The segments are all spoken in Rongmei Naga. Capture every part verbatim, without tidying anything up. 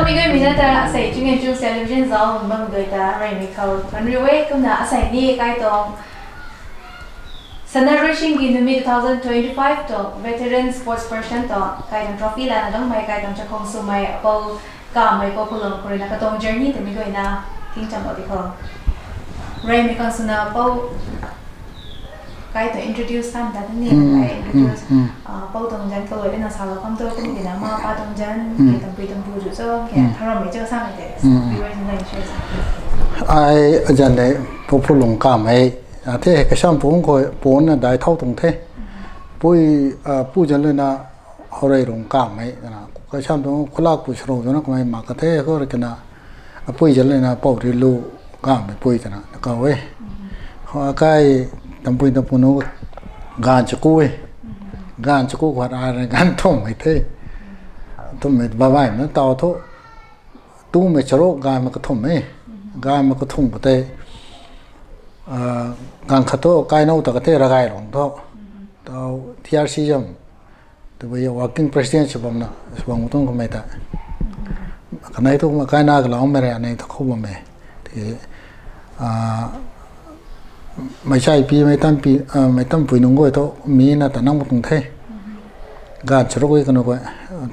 Mi gay mi na ta asei Chingei Chu Television zauc bam gay ta reymei khou kanriu e. Kumna asei ni kai tuang Sana Rui Singh ki numei two thousand twenty-five tuang veteran sports person tuang kai tuang trophy lana lungmei kai tuang chakhwang swmei apou Kamei Pou Pulung khou rui na katuang journey tei mi gay na king cham di khou reymei khang swna pou kai tuang introduce tham ta ni, kai introduce pou tuang zan kaloi na salou kam tu kum di na ma pa tuang zan ke tampui tampu zu cho ke tharamei cho samei tei viewers nai share sa. Ai azan de Pou Pulung Kamei, a the kasam pung khou pon na dai thau tuang the. Pui, pu zan luna Hourey Rung Kamei na kasam tuang khulak pui srou zana kamei mak ka the khou rui kina apui zan luna Pou Rilu Kamei pui tana na kau e. Khou akai tampui tampu nu ganv chaku e. Ganv chaku khou ai rui ganv thummei the. Thummei babaimei na tau thu tumei charuk ganvmei kathum e. Ganvmei kathum khou tei ganv khat thu kai nou ta ka the Ravgay Rung thu tau T R C zam tabui working president sw bamna sw bam tuang kamei ta. Kanei thu kumna kaina kalaumei rui anei ta khou bam e. Ti meic chai pi mei tam pi mei tampui nunc guay thu mi na ta nang tuang the. Ganv charuk e kanu guay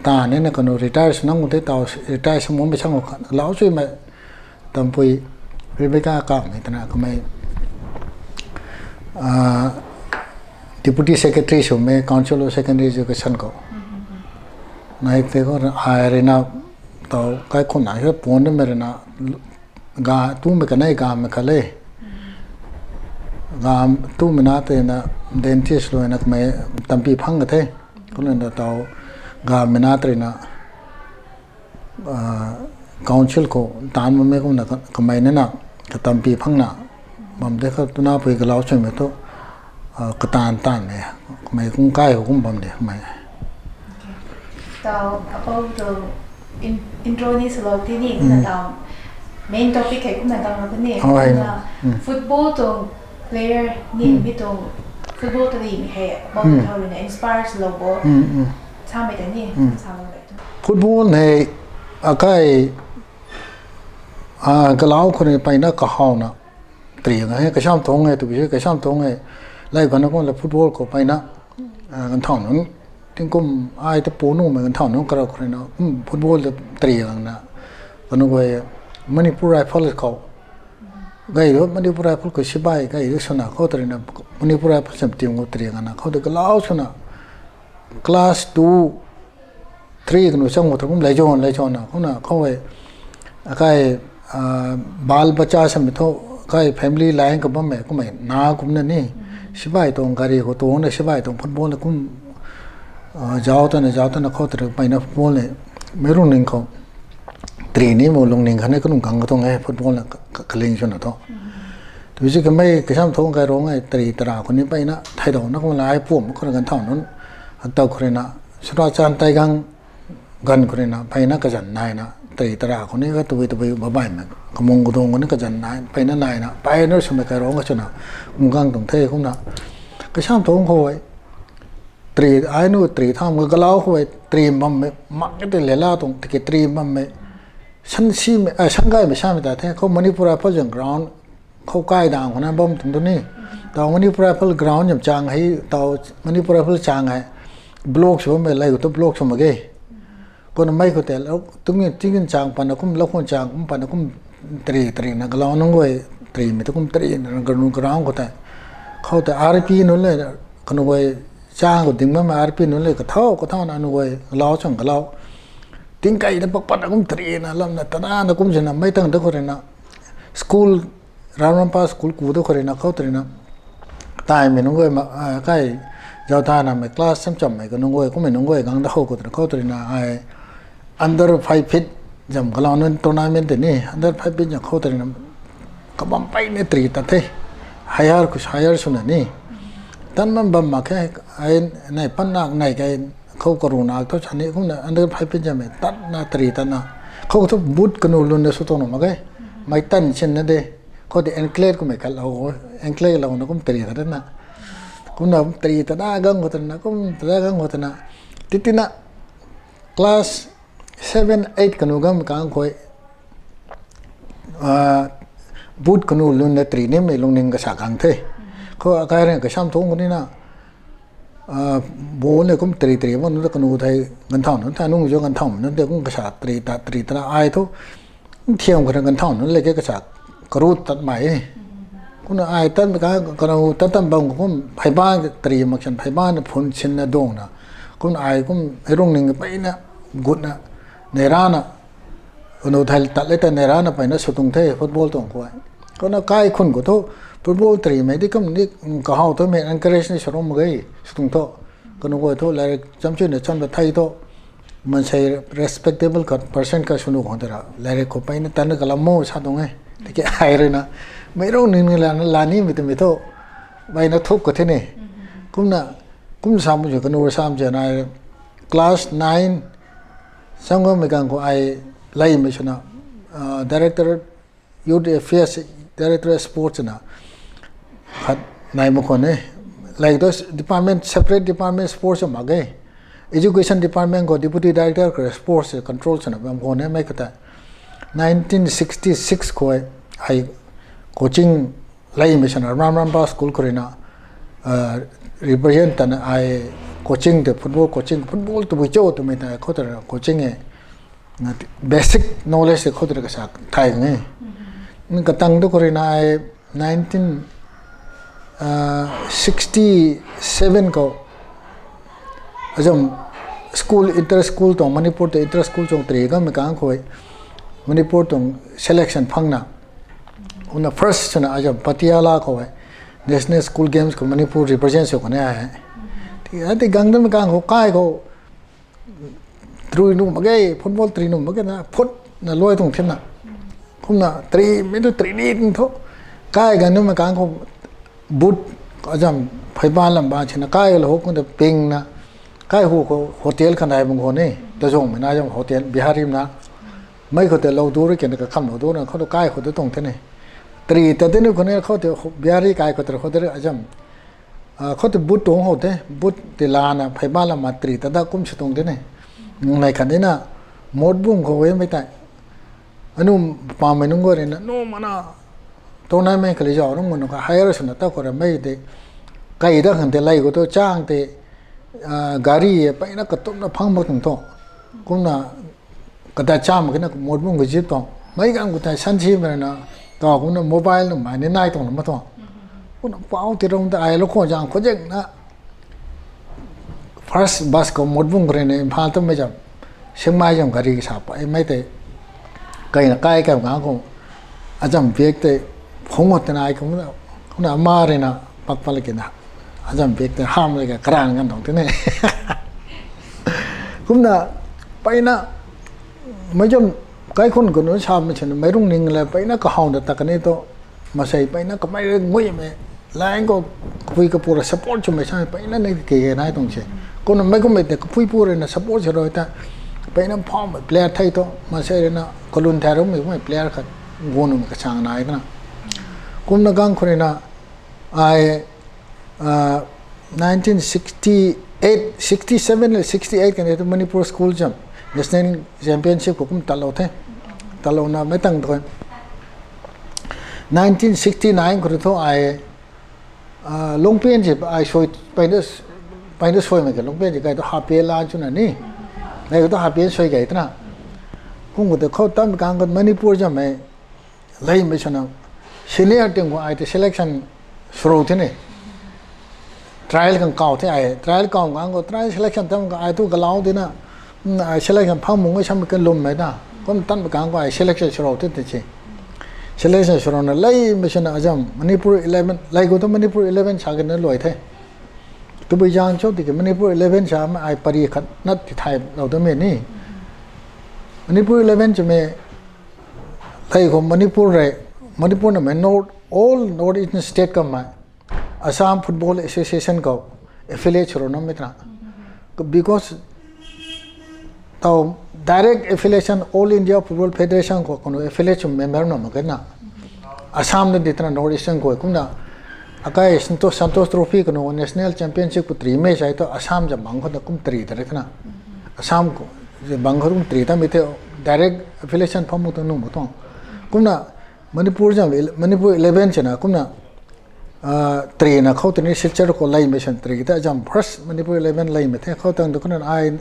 ta ni na kanu retire sw nang the tau retire sw mumei sang lau chuimei tampui Rebecca Kamei tana kamei deputy secretary swmei Council of Secondary Education khou nai tei khou ai rui na tau kaikhunna hi pon namei rui na ga tumei kanei gamei khat le ga tumei na tei na dentist luna kamei tampy phang ka the. Kumna tau gamei na tei na council khou taanv bammei kumna kamei nina katampy phangna bam de kha twna pui galau swmei thu kataanv taanvmei kamei kum kai khou kum bam de kamei. Tau apou tu intro ni swlou ti ni kumna tau main topic hei kumna tau na ni kumna football tuang player ni mi tuang football ta rimei hei apou thau rui na inspire swlou bo samei ta ni salou le. Football hei akai galau khou ni peyna kahawna tari nga hei kasam thung e twbi se kasam thung e. Lei khana kumna football khou peyna ganthau nunc tingkum ai ta pu nuhmei ganthau nunc karau khou rui na football ta tari gangna kanu guay Manipur Rifles khou gay ru Manipur Rifles khou sibai gay ru swna khou tari na Manipur Rifles sam team khou tari gangna khou ta galau swna class two three kanu chang khou ta kum lei zon lei zonna kumna khou e akai bal bacha samei thu kai family line ka bammei kummei na kumna ni sibai tuang gari khou tuang na sibai tuang football na kum zauc tana zauc tana khou tari peyna football ni meic lungning khou tari ni mu lungning khatni kalung kang ka tuang e football na kaling swna thu twbi se kamei kasam thung kai rung e tari tara khou ni peyna theidau na kumna ai pum khou rui ganthau nunc haktaw khou rui na Churachandpur tei gang ganv khou rui na peyna kazan naina tari tara khou ni ka tabui tabui babaimei kamung kadung khou ni kazan nai peyna naina peyna swmei kai rung ka swna kum gang tuang the kumna kasam thung khou e tari ai nu tari tham ka galau khou e tari bammei mak ka tei lela tuang tiki tari bammei sansimei sanggaymei samei ta the khou Manipur Rifles zang ground khou kai dang khou na bam tuang tu ni tau Manipur Rifles ground zam chang hei tau Manipur Rifles chang hei block sw bammei lei khou tu block sw mak ge. Kumna mei khou tei tingin chang pana kum lou khun chang kum pana kum tari tari na galau nunc guay tarimei tu kum tari na ground khou tei khou tei R P nunc le kanu guay chang khou ding bammei R P nunc le kathau kathau na anu guay galau chang galau tingkai ta pak pat na kum tari na lamna tana na kum sina mei tang ta khou rui na school Ramrampa school ku ta khou rui na khou tari na taimei nunc guay kai zautanamei class cham chammei ka nunc guay kummei nunc guay gang ta khou khou tari khou tari na ai under five feet zam galau nunc tournament tei ni under five feet zam khou tari na kabam peyna tari tat the higher khou higher swna ni tan man bam mak khe ai nai pan nak nai kai khou karu nak thu chani kumna under five feet zammei tatna tari tatna khou thu boot kanu lun na sw tuang mak ge mei tan sinna de khou tei anklet kummei khat lou anklet louna kum tari tatna kumna tari tatna gang khou tana kum tata gang khou tana titina class seven eight kanu gam kang khou, boot kanu lun na tri nimei lungning kasa kang the. Khou akai rui kasam thung kuni na, ball ni kum tri tri ma nu ta kanu thei ganthau nunc tha nung jo ganthau nunc tei kum kasa tri ta tri ta ai thu thiam khou na ganthau nunc le ke kasa karu tatmei. Kumna ai tatmei ka kanu tat tam bam kum pheyba tri mak san pheyba na phun sinna dungna, kumna ai kum hei lungning peyna gutna neirana kanu thei tat le ta neirana peyna sw tuang the football tuang khou. Kumna kaikhun khou thu football trimei di kum ni kahaw thumei encourage ni sw rum mak ge sw tuang thu. Kanu khou thu lairik chamchuna cham ta thei thu, mansei respectable ka person ka swnu khang tei ra lairik khou peyna tanna kalam mo sa tuang e. Tiki ai rui na meic lungning ni lana la nimei twmei thu peyna thup ka the ni. Kumna kum sam sw kanu sam sw na class nine sam gammei kang khou ai leimei swna director youth affairs, director sports na khat nai mak khwan e. Lei tu department, separate department sports mak ge. Education department khou deputy director kha sports control swna bam khwan e mei kata. Nineteen sixty six khou ai coaching leimei swna Ram Ram Pa school khou rui na represent tana ai coaching tei football coaching, football tabui cho twmei ta khou ta coaching e basic knowledge tei khou ta kasa thay kang e. Katang tu khou rui na ai nineteen sixty seven khou azam school, inter school tuang Manipur tei inter school tuang tri gammei kang khou Manipur tuang selection phangna kumna first swna azam Patiala khou National School Games khou Manipur represent sw khwan e. Ti ati gang damei kang khou kai khou tri nuh mak ge, football tri nuh mak ge na phut na luai tuang thina. Kumna trimei tu tri ni tuang thu kai gang damei kang khou boot azam pheyba lam ba sina kai lou hu kumna pingna kai hu khou hotel khanai bang khou ni ta zungmei na azam hotel Bihari na mei khou tei lou du rui kena kakham lou du na khou tu kai khou tu tuang the ni. Tri ta tei ni khou ni khou tei Bihari kai khou tei khou tei azam khou tei boot tuang how the, boot tei lana pheyba lama tri ta da kum sw tuang the ni. Nai khat ni na Motbung khou e mei tei anu pamei nunc guay rui na nu mana tournaimei kali zau nunc mana ka hire swna ta khou ramei tei kai da khang tei lei khou tu chang tei gari peyna katumna phang mak tuang thu. Kumna kata cham kina Motbung kazip tuang meic gang khou tei sansimei rui na ta kumna mobile numei ni nai tuang na ma tuang. Kumna pau ti rung ta ai lou khou zang khou zengna first bus khou Motbung khou rui na Imphal tumei zam Singmai zam gari kasa paimei tei kaina kai kam gang khou azam bag tei phungc khou tei nai kumna, kumna ama rui na pak pat la kina azam bag tei ham la ka karan kan tuang the ni. Kumna peyna meic zam kaikhun kanu samei sina meic lungning le peyna kahawna ta kani tu masei peyna kamei rui nguimei lang khou kapui kapu ra support swmei sa peyna ni ke nai tuang se. Kumna meic kummei tei kapui pu rui na support sw rui ta peyna phaumei player thei tu masei rui na kalun thay rumei kummei player khat guang numei kachang nai twna. Kumna gang khou rui na ai nineteen sixty eight, sixty seven le sixty eight kani tu Manipur school zam national championship khou kum tatlou the. Tatlouna mei tang tu nineteen sixty nine khou thu ai lungpen si ai sui peyna suaimei ke lungpen si kai tu happy la chuna ni. Nai tu happy sui kai twna. Kum khou tei khou tam kang khou Manipur zammei leimei swna senior team khou ai tei selection swrou the ni. Trial kang kau the ai, trial kau kang khou trial selection tam kha ai tu galau tina ai selection phang mung e sam kan lummei ta kum tan kang khou ai selection swrou the tei si. Selection swrouna leimei swna azam Manipur eleven lei khou tu Manipur eleven sa kena luai the. Tabui zang cho tiki Manipur eleven samei ai pari khat nat ti thaylou tamei ni. Manipur eleven swmei lei khou Manipur rui Manipur namei north, all North Eastern state kammei Assam Football Association khou affiliate swrou namei twna. Because tau direct affiliation All India Football Federation khou kanu affiliate sw member na mak kena. Assam na di twna North Eastern khou kumna akai Santosh, Santosh Trophy kanu national championship khou tri match ai tu Assam zam bang khou ta kum tri ta rui twna. Assam khou bang khou kum tari tamei the, direct affiliation phamu tuang nuh mak tuang. Kumna Manipur jam, Manipur eleven chana kumna tari na khou tini Silchar khou leimei san tari ta jam first Manipur eleven leimei the khou tang tu kumna ai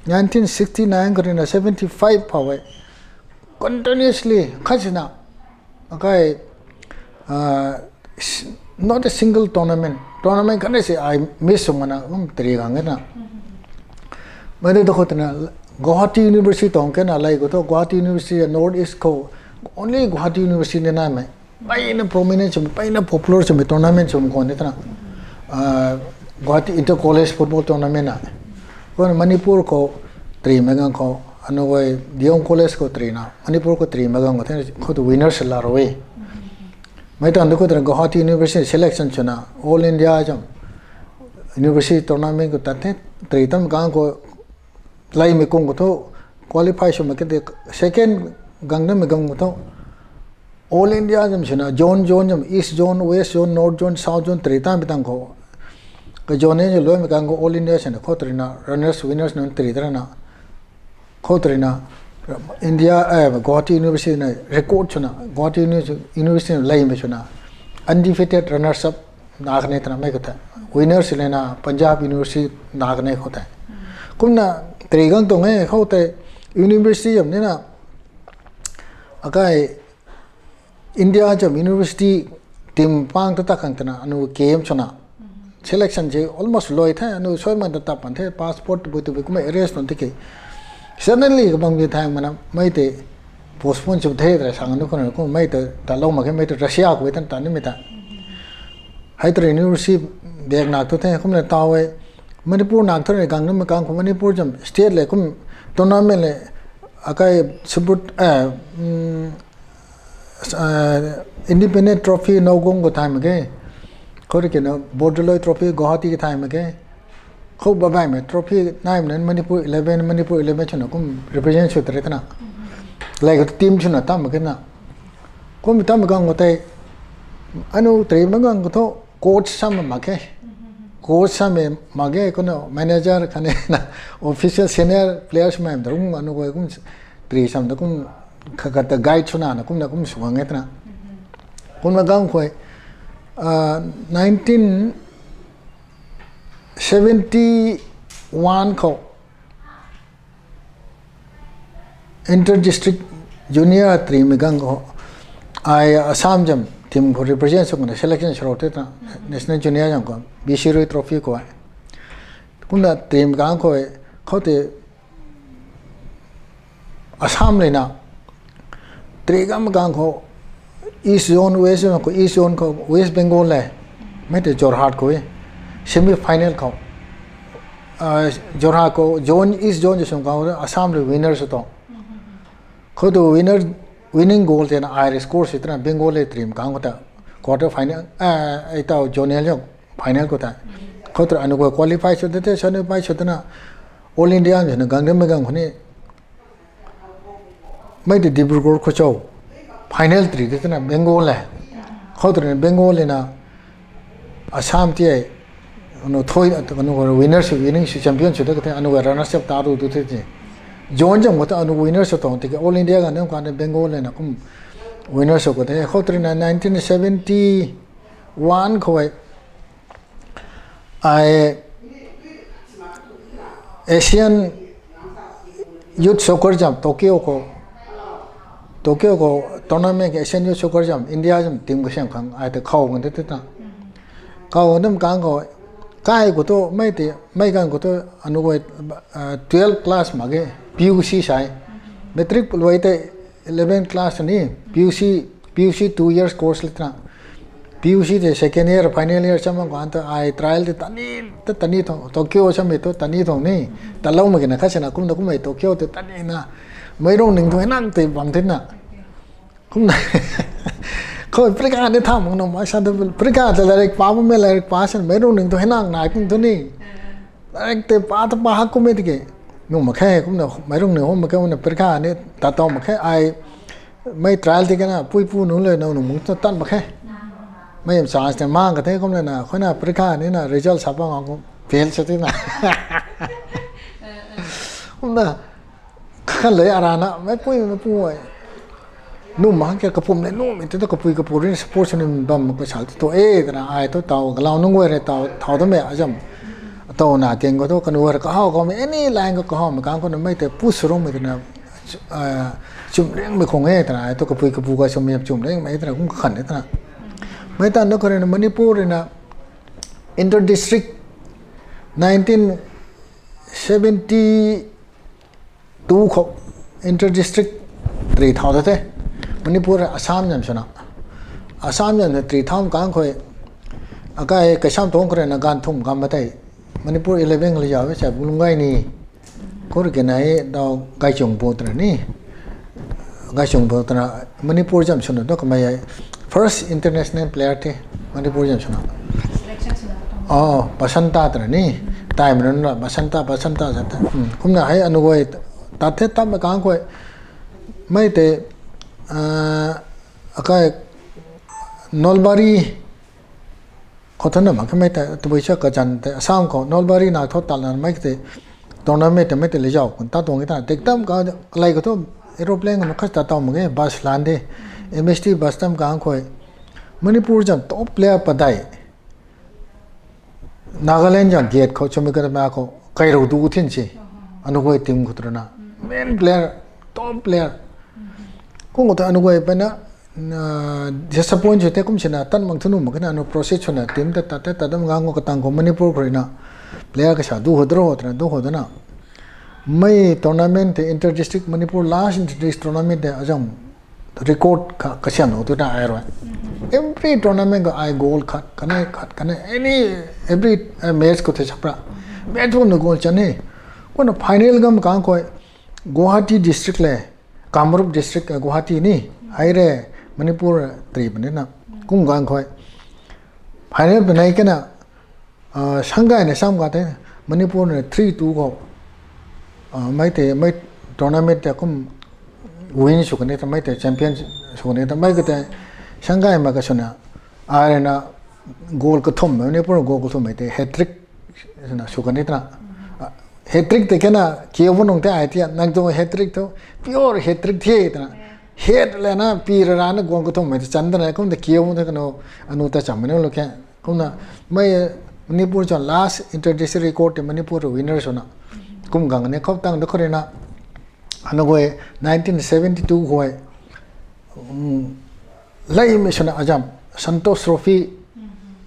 nineteen sixty nine khou rui na seventy five phou e continuously khat sina akai not a single tournament, tournament khatni se ai miss sw mana kum tari gang na. Mei tu khou tina Guwahati University tong kena lei khou thu Guwahati University North East khou only Guwahati University ni naimei peyna prominent swmei, peyna popular swmei tournament swmei khwan ni tana Guwahati Inter College Football Tournament na. Kumna Manipur khou tarimei gang khou anu guay Diong College khou tarina Manipur khou tarimei gang khou the khou tu winner sw la ro e. Mei tan tu khou tana Guwahati University selection swna All India jam university tournament khou tat the, tari tam gang khou leimei kum khou thu qualify swmei khe de second gang namei gang khou thu All India jam swna zone zone jam East Zone, West Zone, North Zone, South Zone tari tamei tang khou ka zone ni luaimei gang khou All India swna khou tarina runners winners nunc tari tarana khou tarina India Guwahati University na record swna Guwahati University na leimei swna undefeated runners up na kane tana mei khou the, winners leina Punjab University na kane khou the. Kumna tari gang tuang e khou tei university jam nina akai India jam university team pang ta ta khang tana anu kem swna selection se almost loi the, anu suaiman ta tap pan the, passport tabui tabui kumna arrest tun tiki suddenly kabang bi thang mana mei tei postpone sw the tara sang anu khou na kum mei ta talou mak khe, mei ta Russia khou tan ta nimei ta hei tari university bak nak thu the kumna taw e. Manipur nak thu rui gang namei kang khou Manipur jam state le kum tournament le akai subut Independent Trophy Nagaon khou thay mak ge, khou rui kina Bordoloi Trophy Guwahati khou thay mak ge. Khou babaihmei trophy naimei nunc Manipur eleven, Manipur eleven swna kum represent sw tari tana lei khou team swna tam mak khe na. Kummei tammei gang khou tei anu tari mak gang khou thu coach samei mak khe, coach samei mak ge kumna manager khatni na official senior players mei ta rung anu guay kum tari sam ta kum khat khat ta guide swna na kumna kum sw gang e tana. Kumna gang khou nineteen seventy one khou Inter District Junior tarimei gang khou ai Assam jam team khou represent sw kumna selection sw rou the tana National Junior jam khou B C Roy Trophy khou kumna tarimei gang khou khou tei Assam leina tari gam gang khou East Zone, West Zone khou, East Zone khou West Bengal le mei tei Jorhat khou e, semi final khou Jorhat khou zone, East Zone sw khou Assam rui winner sw tuang. Khou tu winner, winning goal teina ai rui score sw tana Bengal le tarimei gang khou ta quarter final, ei taw zonal jam final khou ta khou tu anu guay qualify sw te the, semi final sw tana All India swna gang namei gang khou ni mei tei Dibrugarh khou cho final tari te tana Bengal le khou tarina Bengal leina Assam ti e anu thoi anu winner sw, winning sw, champion sw ta kha the, anu runners up ta ru tu the ti. Zone jam khou ta anu winner sw tuang tiki All India gang nam khou ni Bengal leina kum winner sw khou the. Khou tarina nineteen seventy one khou e ai Asian Youth Soccer jam Tokyo khou, Tokyo khou tournament Asian Youth Soccer jam India jam team kasiam khang ai ta khou ngan te tana khou nam kang khou kai khou tu mei tei mei gang khou tu anu guay twelve class mak ge, P U C sai, matric luai tei eleven class ni P U C, P U C two years course le tana P U C tei second year final year cham khou an ta ai trial tei tani ta tani thong Tokyo samei tu tani thong ni talou mak khe na khat sina kumna kummei Tokyo tei tani na meic rung ning tu hei nang tei bam the na kumna khou prika ni tham mak nung mai sa tu prika tei lairik pa bammei lairik pa sina meic rung ning tu hei nang nai kum tu ni lairik tei pa ta pa hak kummei tiki nuh mak khe kumna meic rung ni hum mak khe kumna prika ni ta taw mak khe ai mei trial ti kena puipu nunc le nau nung mung ta tan mak khe. Mei chance tei mang ka the kumna na khouna prika ni na result sa pa ngam kum fail sa tina kumna Kan le arana, mei pui mei pu e. Nuh mak ke kapum le nuhmei tu kapui kapu rin support sw ni bam ko sal tu e twna ai tu taw galau nunc guay rui taw thau da mei azam. Taw na tiang ko tu kanu rui kahaw kaw mei any line ko kahaw mei kang ko na mei te pu sw rung mei twna, chum ring mei khong e twna ai tu kapui kapu ka sw mei chum ring mei twna kum kakhan e twna. Mei tan da kho rui na Manipur rui na inter district nineteen seventy two khou inter district three thau da the. Manipur Assam zam swna. Assam zam na three thau kang khou akai kaisam tuang khou rui na ganv thum kam ma tei. Manipur eleven le zau e sa bu lung gai ni. Khou rui ke nai daw gaichung pu twna ni. Gaichung pu twna Manipur zam swna tu kamei e. First international player the Manipur zam swna. Oh, Basanta twna ni. Tai mei nunc la Basanta, Basanta zat the. Kumna hei anu guay tat the tam kang khou. Mei tei, akai Nalbari khou thana mak khe mei tei, tabui sa kazan tei, Assam khou Nalbari na thu talna mei tei, tournament tei mei tei le zau kun ta tuang e ta. Tek tam ka, kalei khou thu aeroplane na khat ta taw mak ge, bus lan de. M S T bus tam kang khou. Manipur zam top player padei. Nagaland zang gate khou chumi ka ma khou kairou du thin si. Anu guay team khou tu rui na. Main player, top player. Kum khou tu anu guay peyna disappoint sw the kum sina tan mang thunu mak khe na anu process swna team ta tat the tat dam gang khou katang khou Manipur khou rui na. Player kasa du ho dro twna du ho dana. Mei tournament tei inter district Manipur last inter district tournament tei azam record kha kasiam lou tu na ai rui. Every tournament khou ai goal khat kanei khat kanei any every match khou the sapra. Match khou na goal chan e. Kumna final gam kang khou Guwahati district le, Kamrup district Guwahati ni, hei rui Manipur three puni na. Kum gang khou final puni kena Sangay na sam ka the, Manipur na three two khou. Mei tei mei tournament tei kum win sw kani ta mei tei champion sw kani ta mei ka tei Sangay ma ka swna. Ai rui na goal kathum, Manipur goal kathum mei tei hat-trick swna sw kani twna. Hat-trick tei kena kiu bu nung tei ai tia nang tu hat-trick thu pure hat-trick the twna. Hat le na pi rui rana goal kathum mei tei chan twna kum ta kiu bu tei kanu anu ta cham mei lu khe. Kumna mei Manipur chun last inter district record tei Manipur winner swna. Kum gang ni khou tang da khou rui na. Anu guay nineteen seventy two khou leimei swna azam Santosh Trophy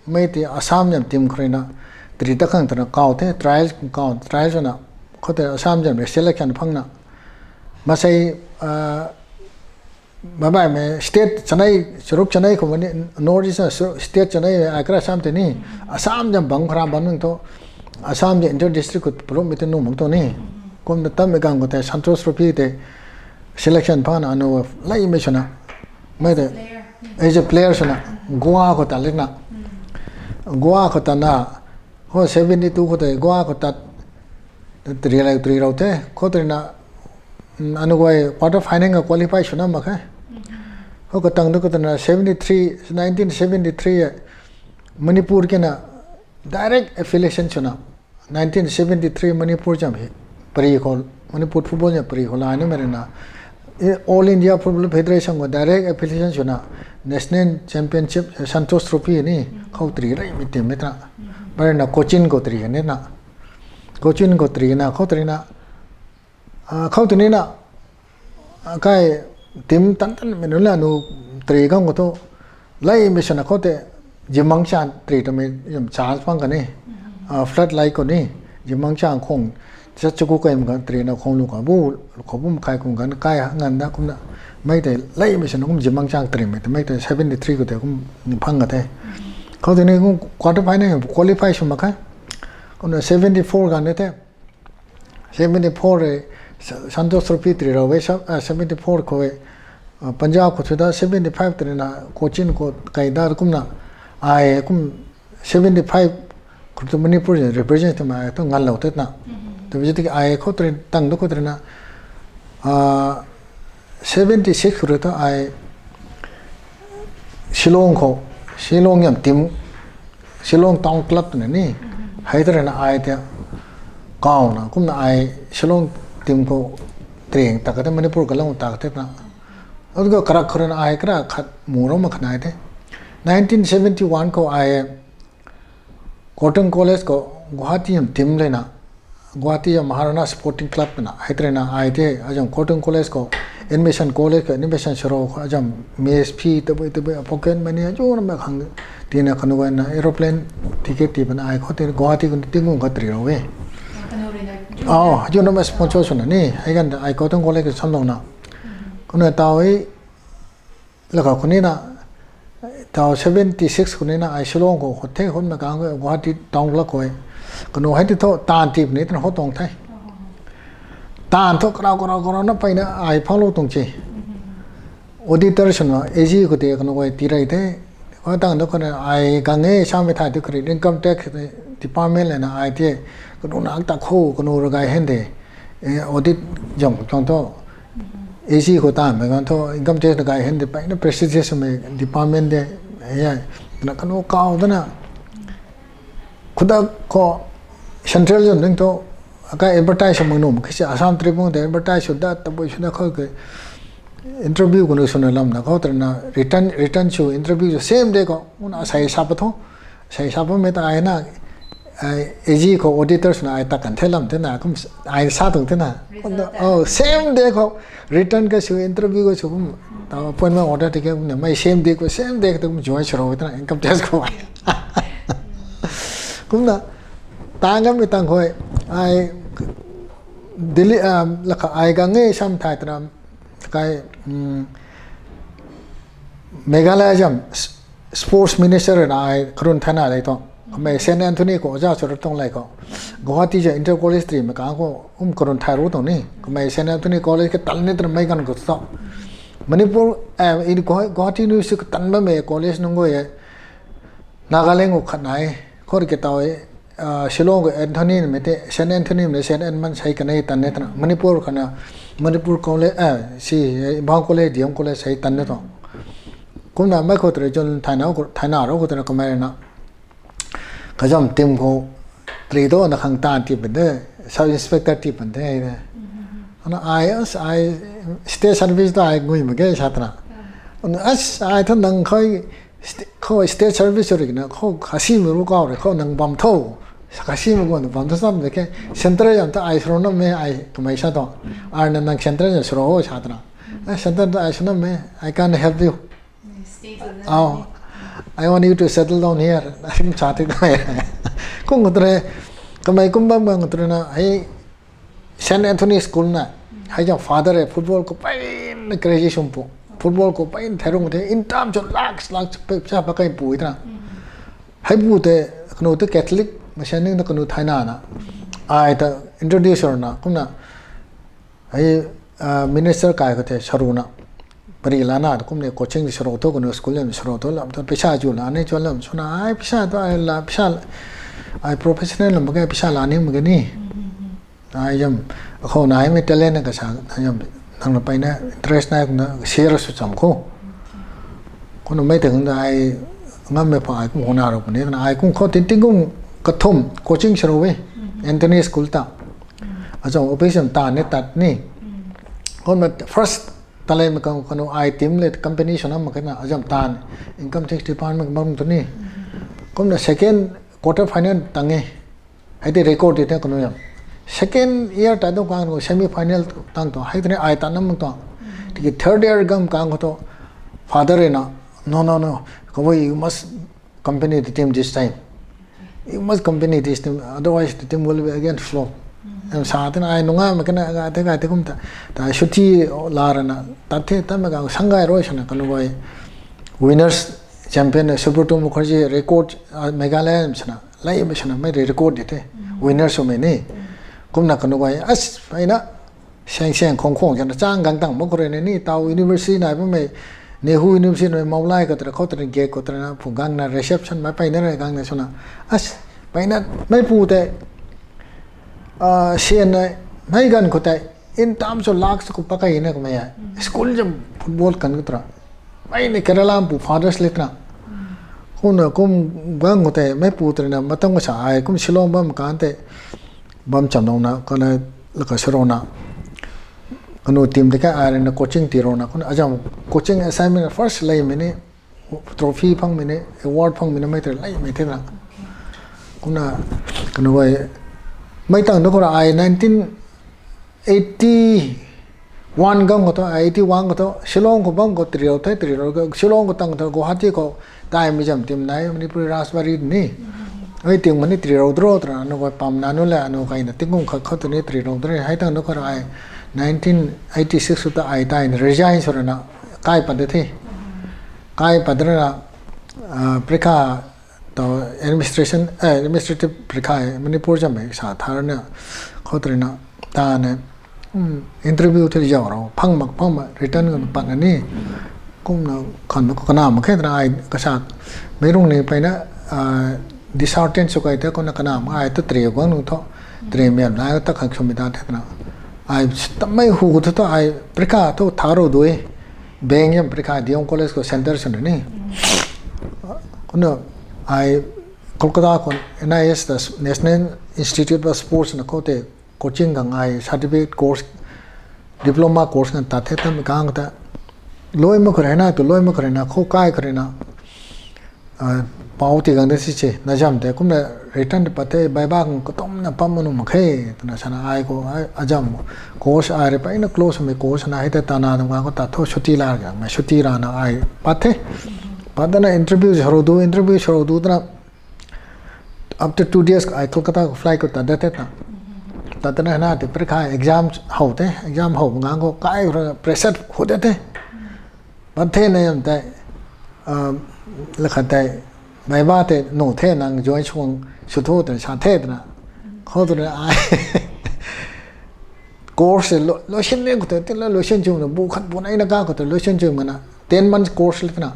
mei tei Assam zam team khou rui na three ta khang twna kaw the, trial kaw, trial swna khou tei Assam zam rui selection phangna. Masei baihmei state chanei, charuk chanei khou ni, North East state chanei ai kara Assam tei ni, Assam zam bang khara bam nung thu, Assam zam inter district khou palummei tei nuh mak tu ni. Kumna tammei gang khou tei Santosh Trophy tei selection phangna anu leimei swna. Mei tei as a player swna Goa khou tat lina. Goa khou tatna, ho seventy two khou tei Goa khou tat three le three rou the. Khou tei na anu guay quarter final ka qualify swna mak khe. Ho katang tu khou tei na seventy three, nineteen seventy three Manipur kena direct affiliation swna. Nineteen seventy three Manipur zam hei pari khou, Manipur football zam pari khou la nimei rui na All India Football Federation khou direct affiliation swna National Championship Santosh Trophy ni khou three leimei team mei twna. Mei rui na Cochin khou three kani na. Cochin khou three na khou tei na khou tei ni na kai team tan tanmei nunc la nu three gang khou thu leimei swna khou tei Zimang Chan three twmei zam chance phang kani. Flood lai khou ni Zimang Chan khong chat chu ku kai mak kan three na khong lu ka bu, khou bu makhai kum kan kai ngan da kumna. Mei tei leimei swna kum Zimang Chan three mei tei mei tei seventy three khou tei kum phang ka the. Khou tei ni kum quarter final qualify sw mak khe. Kumna seventy four ganv ni the. Seventy four rui Santosh Trophy three rou e, seventy four khou e Punjab khou thu da seventy five tei na Cochin khou kai da kumna ai kum seventy five khou tu Manipur represent twmei ai tu nganlou tei na. Tabui tiki ai khou tei tang tu khou tei na seventy six khou rui tu ai Shillong khou, Shillong zam team, Shillong Town Club twna ni, hei tei rui na ai tei kawna kumna ai Shillong team khou Reng ta kate Manipur kalung ta kate na. Aduga karak khurun ai kara khat murou ma khanai the. Nineteen seventy one khou ai Cotton College khou Guwahati yam team lena, Guwahati yam Maharana Sporting Club na hei trena ai the, ajam Cotton College khou admission, college khou admission saro khou ajam mess fee tabui tabui pocket money azu na ma khang tina kanu na aeroplane ticket ti bana ai khou te Guwahati khou tinggung khat ri rou e. Au, azu na ma sponsor swna ni hei ganv ta ai Cotton College khou samlou na. Kanu tau e, laka khou ni na, tau seventy six khou ni na ai Shillong khou khou the khou ma kang Guwahati town la khou e. Kanu hei ti thu taanv tip ni tana khou tuang the. Taanv thu karau karau karau na peyna ai phalou tuang che. Auditor swna A G khou te kanu khou ti rei the. Khou tang da khou na ai kang e samei thai tu kari income tax department lena ai the. Kanu nak ta khou kanu ragay hen de. Audit zam khou tuang thu A G khou taanv mei ganv thu income tax ragay hen de peyna prestigious mei department de. Hei na kanu kau dana khudak khou central zam ding thu akai advertise mak nuh kisi Assam Tribune te advertise sw dat tabui sw na khou ke interview kunu swna lam na khou trana written, written sw interview sw same day khou una sei sa pa thu, sei sa pa mei ta ai na, A G khou auditor swna ai ta kan the lam the na kum ai sa tuang the na. Result Oh, same day khou written ka sw interview ka sw kum ta appointment order tike kum na mei same day khou same day khou kum join swrou the na income tax khou ai. Kumna tang gam mi tang khou ai Delhi laka ai gang e sam thai tana kai Meghalaya zam sports minister na ai karun thaina lei tuang. Kamei Saint Anthony khou oja sw rap tuang lei khou Guwahati zam inter college tri mei kang khou um karun thai ru tuang ni. Kamei Saint Anthony College katan ni tana mei ganv khou tu Manipur, Guwahati University katan bammei college nunc guay e. Nagaland khou khat nai khou ri ke tau e. Shillong khou Anthony mei te Saint Anthony mei Saint Edmund sei kanei tan ni tana Manipur khana Manipur College, si Imphal College, D M College sei tan ni tuang. Kumna mei khou tari zun thaina rou khou tana kamei na kazam team khou tri do na khang taanv ti pan de, sub inspector ti pan de. Ana ai as ai state service ta ai ngui mak ge sa tana. As ai thu nang khou state service ri na khou khasi mei ru kau re khou nang bam tho. Khasi mei guan bam tho sam de ke central zam ta ai sro na mei ai kamei sa tuang. Ai na nang central zam sro ho sa tana. Central ta ai sro na mei, I can't help you. Oh, I want you to settle down here. Kum sa the kamei. Kum khou tare kamei kum bam gang khou tare na hei Saint Anthony School na hei zang father e football khou peyna crazy sw pu. Football khou peyna thairung the in terms of lakhs lakhs pesa pakai pu tana. Hei pu te kanu te Catholic mei sa ning ta kanu thaina na ai ta introducer na kumna hei minister kai khou the saruna pari lana kumna coaching saro tho kanu school lam saro tho lam tho pesa chu la ni chu lam swna ai pesa tu ai la pesa ai professional lam ke pesa la ni mak ge ni. Ai zam akhou na hei mei talent kasa zam nang na peyna interest nai kumna share sw cham khou. Kumna mei tei kumna ai ngammei pha ai kum hona rou puni kana ai kum khou tin tingkung kathum coaching saro e Anthony School ta. Azam office zam taanv ni tat ni. Kumna first talent mei kang kanu ai team le company swna mak kana azam taanv income tax department bam tu ni. Kumna second quarter final tang e. Hei tei record di the kanu zam. Second year ta dong kang semi final tang tu hei tei ai ta nam tu. Tiki third year gam kang khou tu father e na no no no, Kawei, you must company the team this time. You must company this team, otherwise the team will be again flop. Am sa tena ai nunga ma kana ga te ga te kum ta ta shuti la rana ta the ta ma ga sang gai roi sana kanu bai winners champion Subroto Mukherjee record Meghalaya sana lai ma sana mei record di the winners swmei ni kumna kanu bai as ai na Seng seng khong khong kena chang gang tang mak khou rui na ni tau university nai bammei, Nehru University nai Mawlai khou tara khou tara gate khou tara na phu gang na reception mei peyna rui gang na swna, as peyna mei pu tei, ah, sian nai mei ganv khou tei in terms of lakhs khou pakai na kamei ai school zam football kan khou tara mei ni Kerala pu fathers le tara. Kumna kum gang khou tei mei pu tara na matang kasa ai kum Shillong bam kan tei bam cham nung na kana laka sarona kanu team de kha ai rui na coaching tii rou na, kumna azam coaching assignment first leimei ni, trophy phangmei ni, award phangmei ni mei tei leimei the na. Kumna kanu ai, mei tang da khou ra ai nineteen eighty one gang khou thu, eighty one khou thu Shillong khou bam khou tiri rou the, tiri rou khou Shillong khou tang thu Guwahati khou taimei zam team nai Manipuri Rajbari ni. Ai team mani tiri rou dro tra, anu koi pam na nu le, anu kai na tingkum khat khou tu ni tiri rou dro. Hei tang da khou ra ai nineteen eighty six khou ta ai tai na resign sw rana kai pat de the. Kai pat rana, ah, prikha, to administration, eh, administrative prikha Manipur zam mei sa thar na, khou tari na, ta ne, um, interview thei zau rou, phang mak, phang mak, return kan pat na ni, kumna khan ko kana mak khe tana ai kasa, mei rung ni pai na, ah, disheartened sw kai the, kumna kana mak ai ta tiri guang nu tho, tiri miam na ta khang sw mi ta the tana. Ai ta mei hu ko thu ai prikha thu tha rou dui. Beng yam prikha D M College khou center sw na ni. Kumna ai Kolkata khou N I S ta, National Institute of Sports na khou tei coaching khang ai certificate course, diploma course khang tat the tam kang ta. Loi mak khou rui na, tu loi mak khou rui na, khou kai khou rui na, ah, pau ti gang de si che, na zam tei kumna return de pat the, bai ba khang katum na pam manu mak khe, tana sana ai khou, ai, azam, course ai rui pai na close mei course na hei te tana dam gang khou ta tho chutti la gang, mei chutti ra na ai pat the. Pat na interview sw rou du, interview sw rou du tana, after two days ai Kolkata khou flight khou tat de the ta. Tat na na te prikha exam how the, exam how gang khou kai khou pressure hu de the. Pat the na yam tei, ah, la khat tei, mei ba tei nu the nang join sw, sw tho tei sa the tana. Khou tu na ai course lo, lo sin ne khou tei, tei lo, lo sin chu na, bu khat bu nai na ka khou tei lo sin chu mana, ten months course le tana.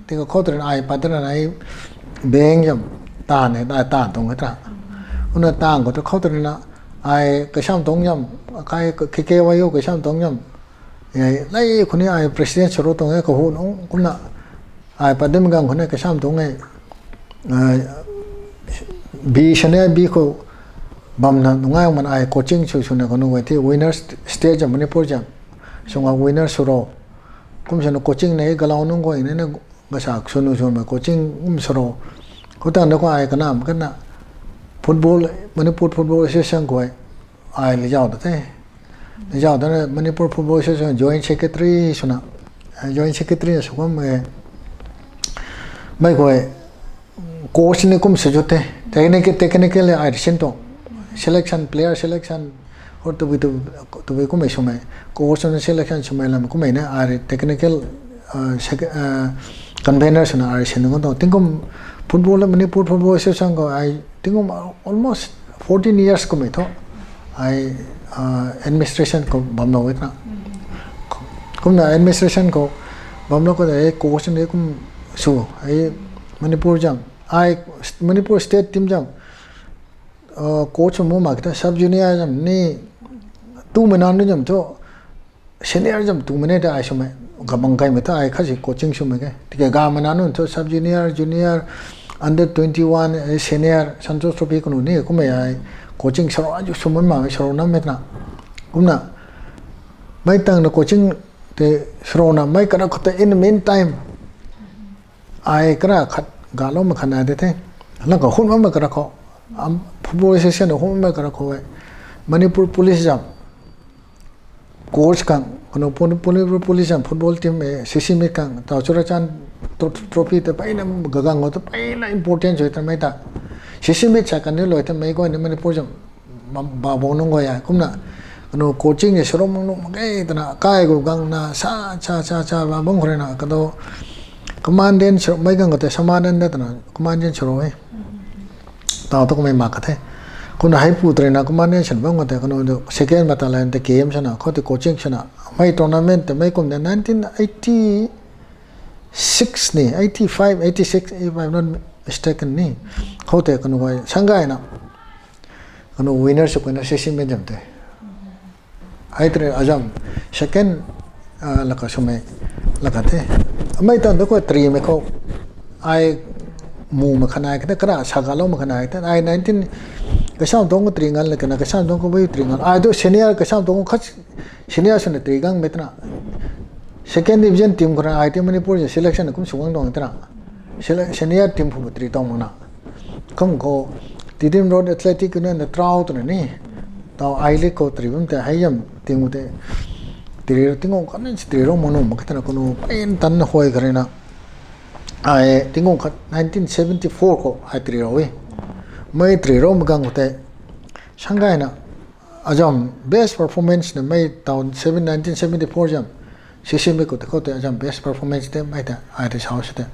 Tei khou tu na ai pat na ai beng yam, ta ne, ta, ta tong ta. Una ta khou tu khou tu na ai kasam tong yam, kai K K Y U kasam tong yam. Ai, lai khou ni ai president sw rou tuang e, kahu nung kumna. Ai pat dim gang khou ni kasam tuang e. Ai, B senior B khou bam na nungai man ai coaching sw sw na kanu ai the winner st-, state jam Manipur jam. Sw nga winner sw rou. Kum sw na coaching na e galau nung khou ni na gasak sw nu sw ma coaching kum sw rou. Khou tang da khou ai kanam kana football, Manipur Football Association khou ai, ai le zau da the. Le zau da na Manipur Football Association Joint Secretary sw na. Eh, Joint Secretary sw kum e. Mei khou e, coach ni kum sw chu the. Technical, technical ai sin tuang. Selection, player selection, or tu bi tu, tu bi kum e sw mei. Coach ni selection sw mei lam kum e na ai technical, ah, sec-, ah, convener sw na ai sin tuang. Tingkum football, Manipur Football Association khou ai tingkum almost fourteen years kum e tho. Ai, ah, administration khou bam lou e tana. Kumna administration khou bam lou khou tei coach ni kum sw, ai Manipur jam, ai Manipur state team jam, ah, coach mu mak ta sub junior jam ni, tu mei na nu jam tho, senior jam tu mei ne ta ai sw mei, kabang kai mei ta ai khat si coaching sw mei ke. Tiki ga mei na nu tho sub junior, junior, under twenty one, eh, senior, Santosh Trophy kanu ni, kum e ai coaching sw rou, ai sw man ma sw rou na mei tana. Kumna, mei tang na coaching tei sw rou na, mei kana khou tei in the meantime, ai kara khat galou ma khat nai de the. Laka hun ma kara khou, am, football association hun ma kara khou e. Manipur Police jam coach khang, kanu Pon-, Manipur Police jam football team e, C C meet khang, tau Churachandpur tro-, trophy ta pai na gagang khou ta pai na important joi ta mei ta. C C meet sa kan ni loi ta mei khou ni Manipur jam ma, ba bo nung khou ya. Kumna, kanu coaching e sw rou nung mak e tana, kai khou gang na, sa, sa, sa, sa, ba bang khou rui na, kado, commandant sw, mei gang khou tei commandant da tana, commandant sw rou e. Tau tu kumei mak ka the. Kumna hei pu tari na commandant sw bam khou tei, kanu second battalion tei K M sw na, khou tei coaching sw na, mei tournament tei mei kum tei nineteen eighty six ni, eighty five, eighty six, if I'm not mistaken ni. Khou tei kanu ai, Sangay na. Kanu winner sw kanu C C meet jam tei. Ai tari azam second, ah, laka sw mei, laka the. Mei tang da khou tari mei khou. Ai mu ma khat nai ka the, kara sa galou ma khat nai ka the. Ai nineteen, kasam tuang khou tari ngal, laka na kasam tuang khou bi tari ngal. Ai tu senior kasam tuang khou khat Senior swna tri gang mei twna. Second division team khou rui ai ti Manipur selection na kum sw gang tuang twna. Sele-, senior team khou tri tuang makna. Kum khou Tiddim Road Athletic Union na trau twna ni. Tau I-League khou tri bam tei hei yam team khou tei. Tri tingkauh khatni tri rou mak nuh mak khe twna kanu pain tan na huay kha rui na. Ai tingkauh khat nineteen seventy-four khou ai tri rou e. Mei tri rou mak gang khou tei. Sangayna, azam best performance na mei tau seven, nineteen seventy-four zam. Sisi mei khou tei khou tei azam best performance tei mei tei ai tei sau si tei.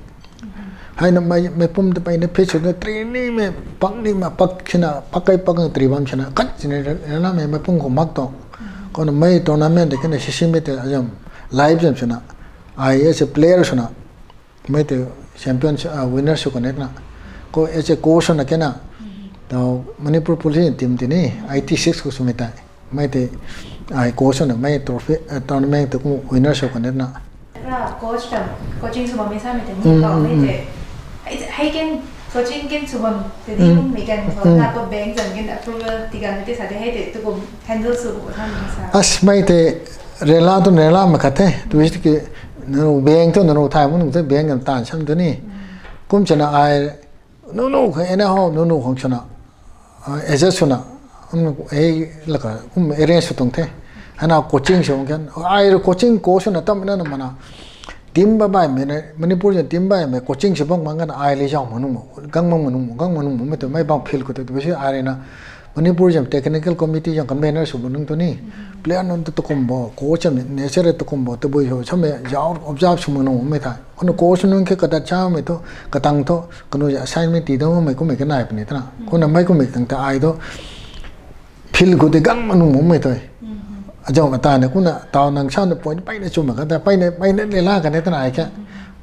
Hei na mei, mei pum tei peyna fit sw na tri ni mei pak ni ma pak sina, pak kai pak gang tri bam sina, khat sina rana mei, mei pum khou mak tuang. Khou na mei tournament tei kena sisi mei tei azam live zam sina. Ai as a player swna, mei tei champion, ah, winner sw kanetna. Khou as a coach swna kena. Tau Manipur Police team tei ni, eighty-six khou swmei tei. Mei tei, ai coach swna mei trophy, ah, tournament tei kum winner sw kanetna. Ra coach tam, coaching sw bammei samei tei ni, Mm, kau mm, mei mm. tei. Hei, hei ken, coaching ken sw bam tei di, Mm. mei ken, Mm. na ko bank zam ken approval tigang tei sa tei hei tei, tu kum handle sw kum samei sa. As mei tei, rela tu rela mak khat the, tu is ki, nanu bank tu nanu thai mun tu bank gam tan sam tu ni. Kum chana ai, nunu khang ena ho, nunu khang chana. Ah, adjust swna, um, ei laka, um, arrange sw tuang the. Hana coaching sw ken, ai ru coaching course swna tam na na mana. Team ba bai mei na, Manipur zan team bai mei coaching sw bang bang kan ai le zau manung mo, gang mang manung mo, gang manung mo, mei tu mei bang field khou tu, tu si ai rui na, Manipur zan technical committee zan convener sw manung tu ni, player nunc tu tukum bo, coach zan nature tukum bo, tabui ho, samei zau observe sw manung mei thai. Khou na coach nunc khe kadat cha mei tu, katang tu, kanu zan assignment ti dau mei kummei kanai puni twna. Khou na mei kummei tang ta ai tu, field khou tei gang manung mo mei tu. Azau ata na khou na tau nang sa na point peyna chum mak kha ta, peyna, peyna le la kan twna ai khe.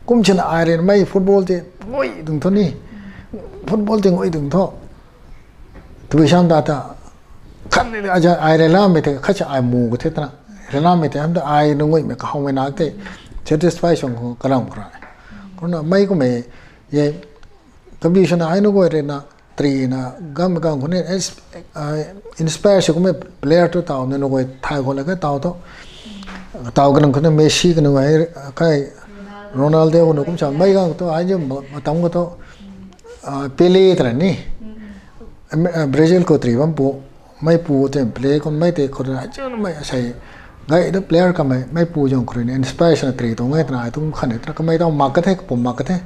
Kum chana ai rui mei football tei ngui dung thu ni. Football tei ngui dung thu. Tui sam ta ta, khat ni aza ai rui lamei tei, khat cha ai mu khou the twna. Rui lamei tei, ham ta ai nunc nguimei kahawmei nak tei, satisfy sw khou kalam khou ra. Khou na mei kummei, ye, kabi swna ai nunc guay rui na, tri na, gam gang khou ni, ins-, ah, inspire sw kummei player tu tau, nunc guay thai khou la khe tau tu. Tau kanang khou na Messi kanang guay, kai Ronaldo khou na kum sa, mei gang tu, ai zam ma-, matam khou tu, ah, Pele twna ni. Am-, ah, Brazil khou tri bam pu, mei pu tei play khou mei tei khou na, chun mei asei, gay da player kamei, mei pu zang khou rui ni inspiration na tri tuang e twna ai tuang khan e twna kamei tau mak ka the, kapum mak ka the.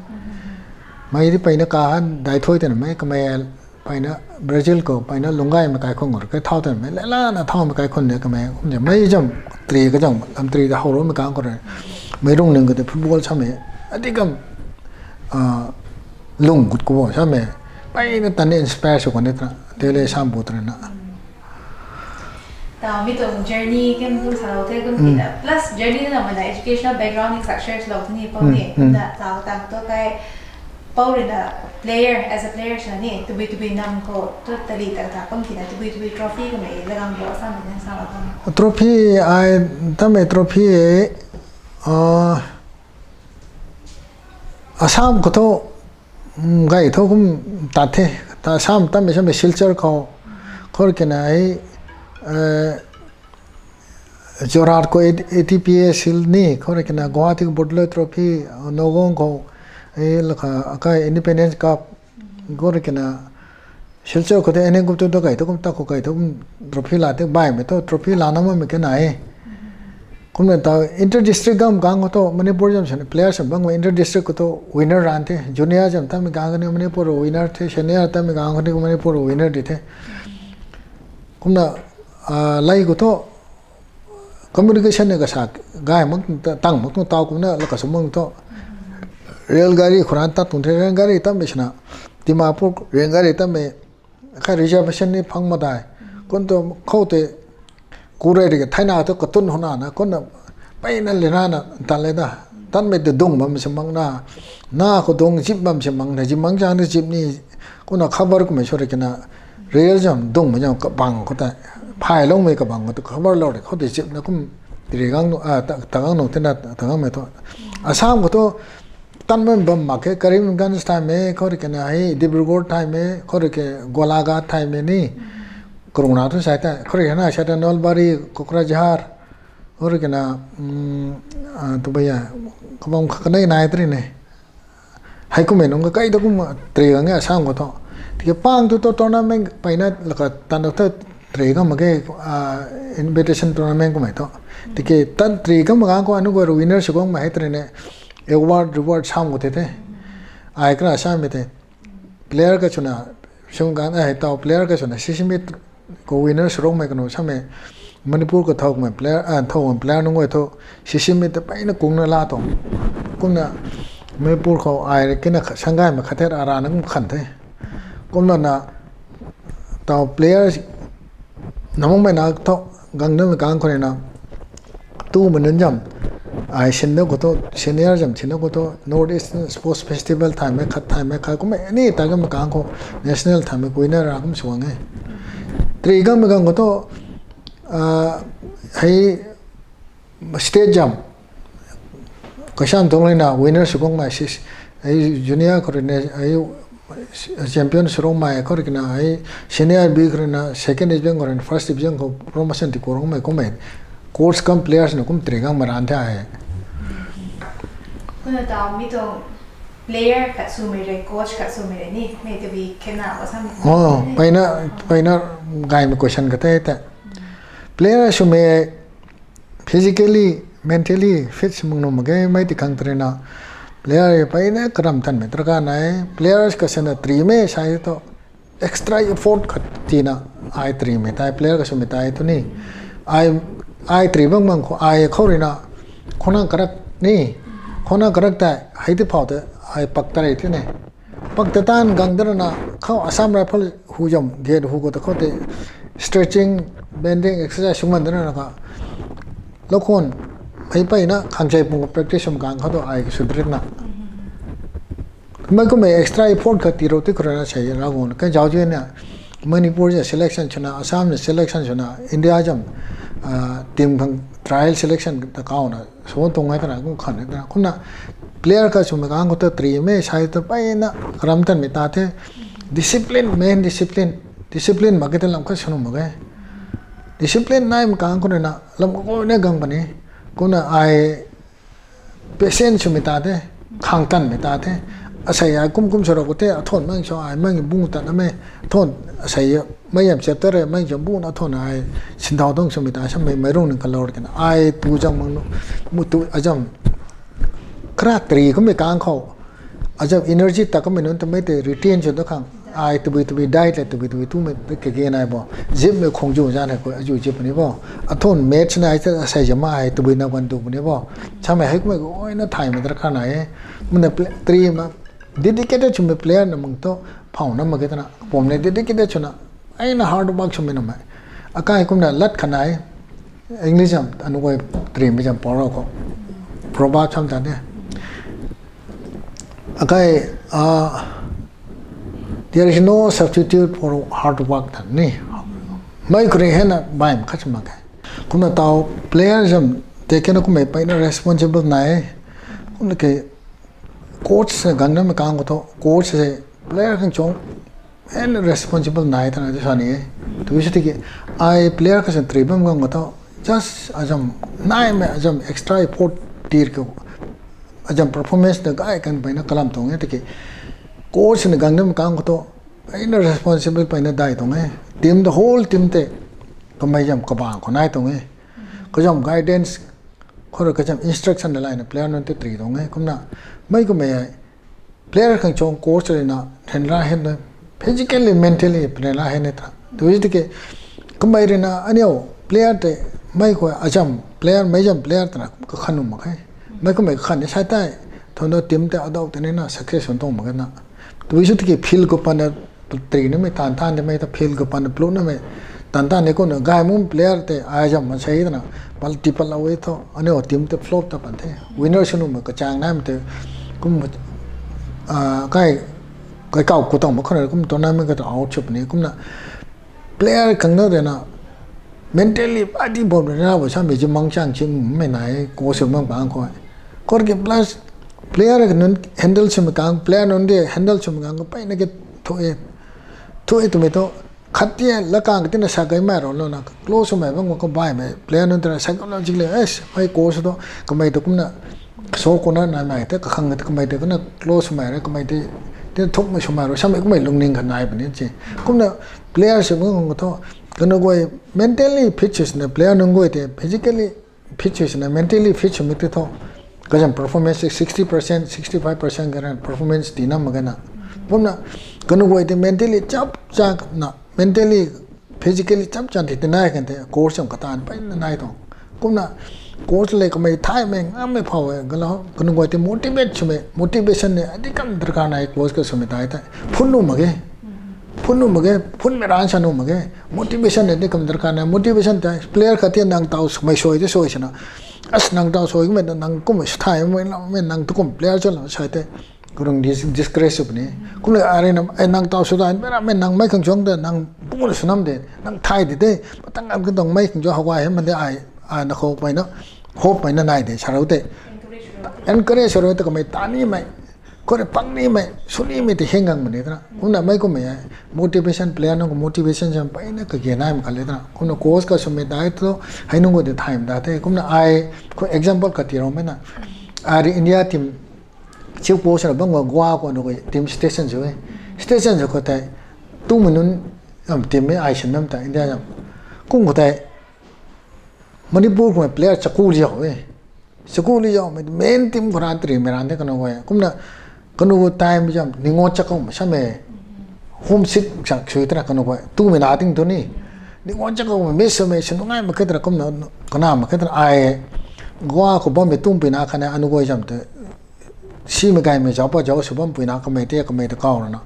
Mei di peyna kahan dai thuy twna mei kamei peyna Brazil khou peyna lungc gaymei kaikhun khou rui kai thau twna mei le lana thaumei kaikhun de kamei kum zam mei zam tri ka zang lam tri ta how roumei kang khou rui. Mei rung ning khou tei football samei, adi kam, ah, lung gut khou bo samei. Peyna tan ni inspire sw kan e twna, tei le sam bu twna. Tau mi tuang journey ken kum salou the kum Mm. tina. Plus journey na mana educational background ni success lou the ni pau Mm, ni. mm. Na tau tang tu kai pau rui na player, as a player sa ni, tabui tabui nam khou tu tali ta ta kum tina, tabui tabui trophy kamei lagang bo sa mei na sa la kum. Trophy ai, tamei trophy e, ah, Assam khou thu, mm, gay thu kum tat the, ta Assam tamei samei Silchar khou, khou rui kena ai, eh, Jorhat khou A T P A Sil ni, khou rui kena Guwahati khou Bordelais Trophy, Nagaon khou, eh, lakha akai Independence Cup, khou rui kena Silchar khou tei N N Gupta tu gay thu kum ta khou gay thu kum trophy la tei baihmei thu trophy lana mamei kena e. Kumna ta inter district gam gang khou thu Manipur zam sini player sam bang inter district khou thu winner ran the. Junior zam tamei gang khou ni Manipur winner the. Senior tamei gang khou ni Manipur winner di the. Kumna, ah, lei khou thu communication ni kasa gay mak ta, tang mak tuang tau kumna la kasw mak thu. Rail gari khou ran tat tuang the, rail gari tamei sina. Dimapur rail gari tamei kha reservation ni phang madai. Kun tu khou tei kurei rui ka thaina tu katun huna na, kun na peyna lina na tan le da. Tanmei tu dung bam si mak na. Na khou dung zip bam si mak na, zip mak chang ni zip ni. Kun na khabar kumei sw rui kena rail zam dungmei zam kabang khou tei. Phailungmei kabang khou tei khabar lou rui khou tei zip na kum tiri gang nu, ah, ta, ta gang nu tina, ta gang mei thu. Assam khou thu tanmei bam mak khe, Karimganj thaymei, khou rui kena hei, Dibrugarh thaymei, khou rui ke Golaghat thaymei ni. Karungna thu sai ta, khou rui kena sai ta Nalbari, Kokrajhar, Khou rui kina, um, ah, tu bai ya, kabam kha kanei nai tari ne. Hei kummei nunc kakai tu kum tri gang e Assam khou thu. Tiki pang tu tu tournament pai na laka tan tu tri gang mak ge, ah, invitation tournament kummei thu. Tiki tan tri gang mak gang khou anu khou winner sw gang mak hei tari ne. Award, reward sam khou the the. Ai kra sam mei the. Player ka chuna, sum kan ai tau player ka chuna, sisimi khou winner sw rong mei kanu sam mei, Manipur khou thau mei player, ah, thau mei player nunc guay thu, sisimi ta pai na kung na la tuang. Kumna Manipur khou ai kina kha-, Shanghai mei khat the, ara na kum khan the. Kumna na tau player namung mei na thu, gang na mei kang khou na, tu mei nunc zam, ai sin na khou thu, senior zam sin na khou thu, North East Sports Festival thay mei khat, thay mei khat, kummei ni ta gang mei kang khou, national thay mei kui na ra kum suang e. Tri gang mei gang khou thu, ah, hei state zam, Kaisam tuang lei na winner sw gang mei sis, ai junior khou rui na, ai champion sw rong mei khou rui kina, ai senior B khou rui na, second division khou rui na, first division khou promotion ti khou rong mei kummei, coach cum players na kum tri gang mei ran the ai. Kumna ta mi tuang player khat swmei rui, coach khat swmei rui ni, mei tabi kena wa sam. Oh, pai na, pai na gay mei question ka the te. Player swmei physically, mentally fit sw mak nuh mak ge, mei ti khang tari na. Player pai na karam tan mei tarka nai. Players ka sana tri mei sai thu extra effort khat tina ai tri mei tai, player ka swmei tai tu ni. Ai, ai tri bang bang khou, ai khou rui na. Khou na karak ni. Khou na karak tai, hei ti phau te, ai pak ta rei ti ne. Pak ta tan gang dara na, khou Assam Rifle hu zam, gate hu khou ta khou te stretching, bending, exercise sw man dara na ka. Lou khon, hei pai na, khang chai pung practice sw mak gang khou tu ai sw drik na. Mei kummei extra effort khat ti rou ti khou rui na sei ra gun. Ka zau zui na, Manipur zam selection swna, Assam zam selection swna, India zam, ah, team khang trial selection ta kau na, sw tuang e ta na, kum khan e ta na. Kumna player ka swmei gang khou ta tri mei sai ta pai na, karam tan mei ta the. Discipline, main discipline. Discipline mak ge ta lam khat sw nuh mak ge. Discipline nai mei gang khou rui na, lam kha koi na gang puni. Kumna ai patient swmei ta the, khang tan mei ta the. Asei ai kum kum sw rou khou te, athon mang sw ai mang bung tan na mei, athon asei mei yam chapter e, mei zam bung athon ai sindau tuang swmei ta, sam mei, mei rung ning kalor kena. Ai tu zam mang nu, mu tu azam. Kra tri kummei kang khou, azam energy ta kummei nunc ta mei te retain sw ta khang. Ai tabui tabui diet le tabui tabui tumei kage nai bo. Gym mei khong zu zan hei khou azu gym puni bo. Athon match nai ta asei zam ai tabui na kan tu puni bo. Samei hei kummei koi na thaymei darkar nai e. Muna pla-, tri ma dedicated swmei player na mang tu phau na mak ge ta na. Pom le dedicated swna. Ai na hard work swmei na mei. Akai kumna lat kha nai. English zam, anu guay tri mei zam pau rou khou. Proverb sam ta ne. Akai, ah, there is no substitute for hard work ta ni. Mei khou rui hei na baihmei khat sw mak ge. Kumna tau player zam te kena kummei pai na responsible nai. Kumna ke coach se gang na mei kang khou thu, coach se player khang chuang hei na responsible nai ta na tu sa ni e. Tu sw tiki, ai player ka san tri bam gang khou thu, just azam, naimei azam extra effort tir khou, azam performance na gay kan pai na kalam tuang e tiki. Coach na gang na mei kang khou thu, pai na responsible pai na dai tuang e. Team, the whole team te, kamei zam kabang khou nai tuang e. Kazam guidance, khou rui kazam instruction na lai na player nunc te tri tuang e. Kumna, mei kummei ai, player khang chuang coach rui na, ryanra hei na, physically, mentally, ryanra hei na ta. Tu sw tiki, kummei rui na, aniu, player te, mei khou azam, player, mei zam player ta na, kakhan nuh mak khe. Mei kummei kakhan ni sai tai, thon do team te adau te ni na, success sw tuang mak khe na. Tu sw tiki field khou pan na, tri na mei tan tan de mei ta field khou pan na plu na mei. Tan tan de kum na gay mum player te, ai zam ma sei ta na, pal ti pal lau e thu, aniu team te flop ta pan the. Winner sw nuh mei kachang nai mei te, kum, ah, kai, kai kau khou tang ma khou na kum tournament khou ta out sw puni, kumna player khang na de na, mentally, body bom rui na bo samei zam mang chang chim mei nai, coach mang bang khou. Khou ki plus, player ka nunc handle swmei kang, player nunc de handle swmei kang, pai na ke thu e, thu e twmei thu, khat ti lakang katina sa gaymei rou lou na close swmei bang ko baihmei player nunc tana psychologically, eh, mei coach tu kamei tu kumna so kuna naimei te kakhang te kamei te kumna close swmei re kamei te, te thukmei swmei rou samei kumei lungning kha nai puni chi. Kumna player sw bang ko thu, kanu guay mentally fit sw sina player nunc guay te physically fit sw sina mentally fit swmei te thu, kazam performance sixty percent, sixty five percent kara performance tina mak ge na. Kumna kanu guay te mentally chap cha na, mentally, physically chap cha ti tinai kan te coach cham katan pai na nai tuang. Kumna coach le kamei thaymei ngammei phau e gala kanu guay te motivate swmei, motivation ne adi kam darkar nai coach ka swmei tai te. Phun nu mak ge. Phun nu mak ge, phunmei ran sa nu mak ge. Motivation ne adi kam darkar nai, motivation te player khat ti nang taw swmei soi te soi sina. As nang taw soi kummei nang kummei sa thaymei lam mei nang tu kum player cha lam sai te. Kurang dis-, discourage sw puni. Kumle arui na, eh, nang taw sw ta, mei ram mei nang mei khang chuang ta, nang puna sw nam de, nang thay de de, patang am kan tuang mei khang chuang hawai hei man de ai, ai na khou pui na, hope pui na nai de, sa rou te. Encourage sw rou te kamei ta nimei, khou rui pang nimei, sw nimei te heng gang mani tana. Kumna mei kummei ai, motivation player nunc khou motivation jam pui na kage naimei khat le tana. Kumna coach ka swmei dai tu, hei nunc khou de thaymei da the. Kumna ai, khou example khat ti rou mei na. Arui India team, chiu coach na bang khou Goa khou na khou team station sw e. Station sw khou tei, tumei nunc, am, team mei ai sin nam ta India jam. Kum khou tei, Manipur khou mei player chaku liau e. Chaku liau mei main team khou ran tari mei ran de kanu guay. Kumna kanu time jam ningo chakou mei samei. Homesick chak sui tana kanu guay. Tumei na ting tu ni. Ningo chakou mei miss mei sin ngai mak khe tana kumna kana mak khe tana ai Goa khou bammei tumpui na khatni anu guay jam te simei gaymei zauc pa zauc sw bam pui na kamei te kamei te kau rana.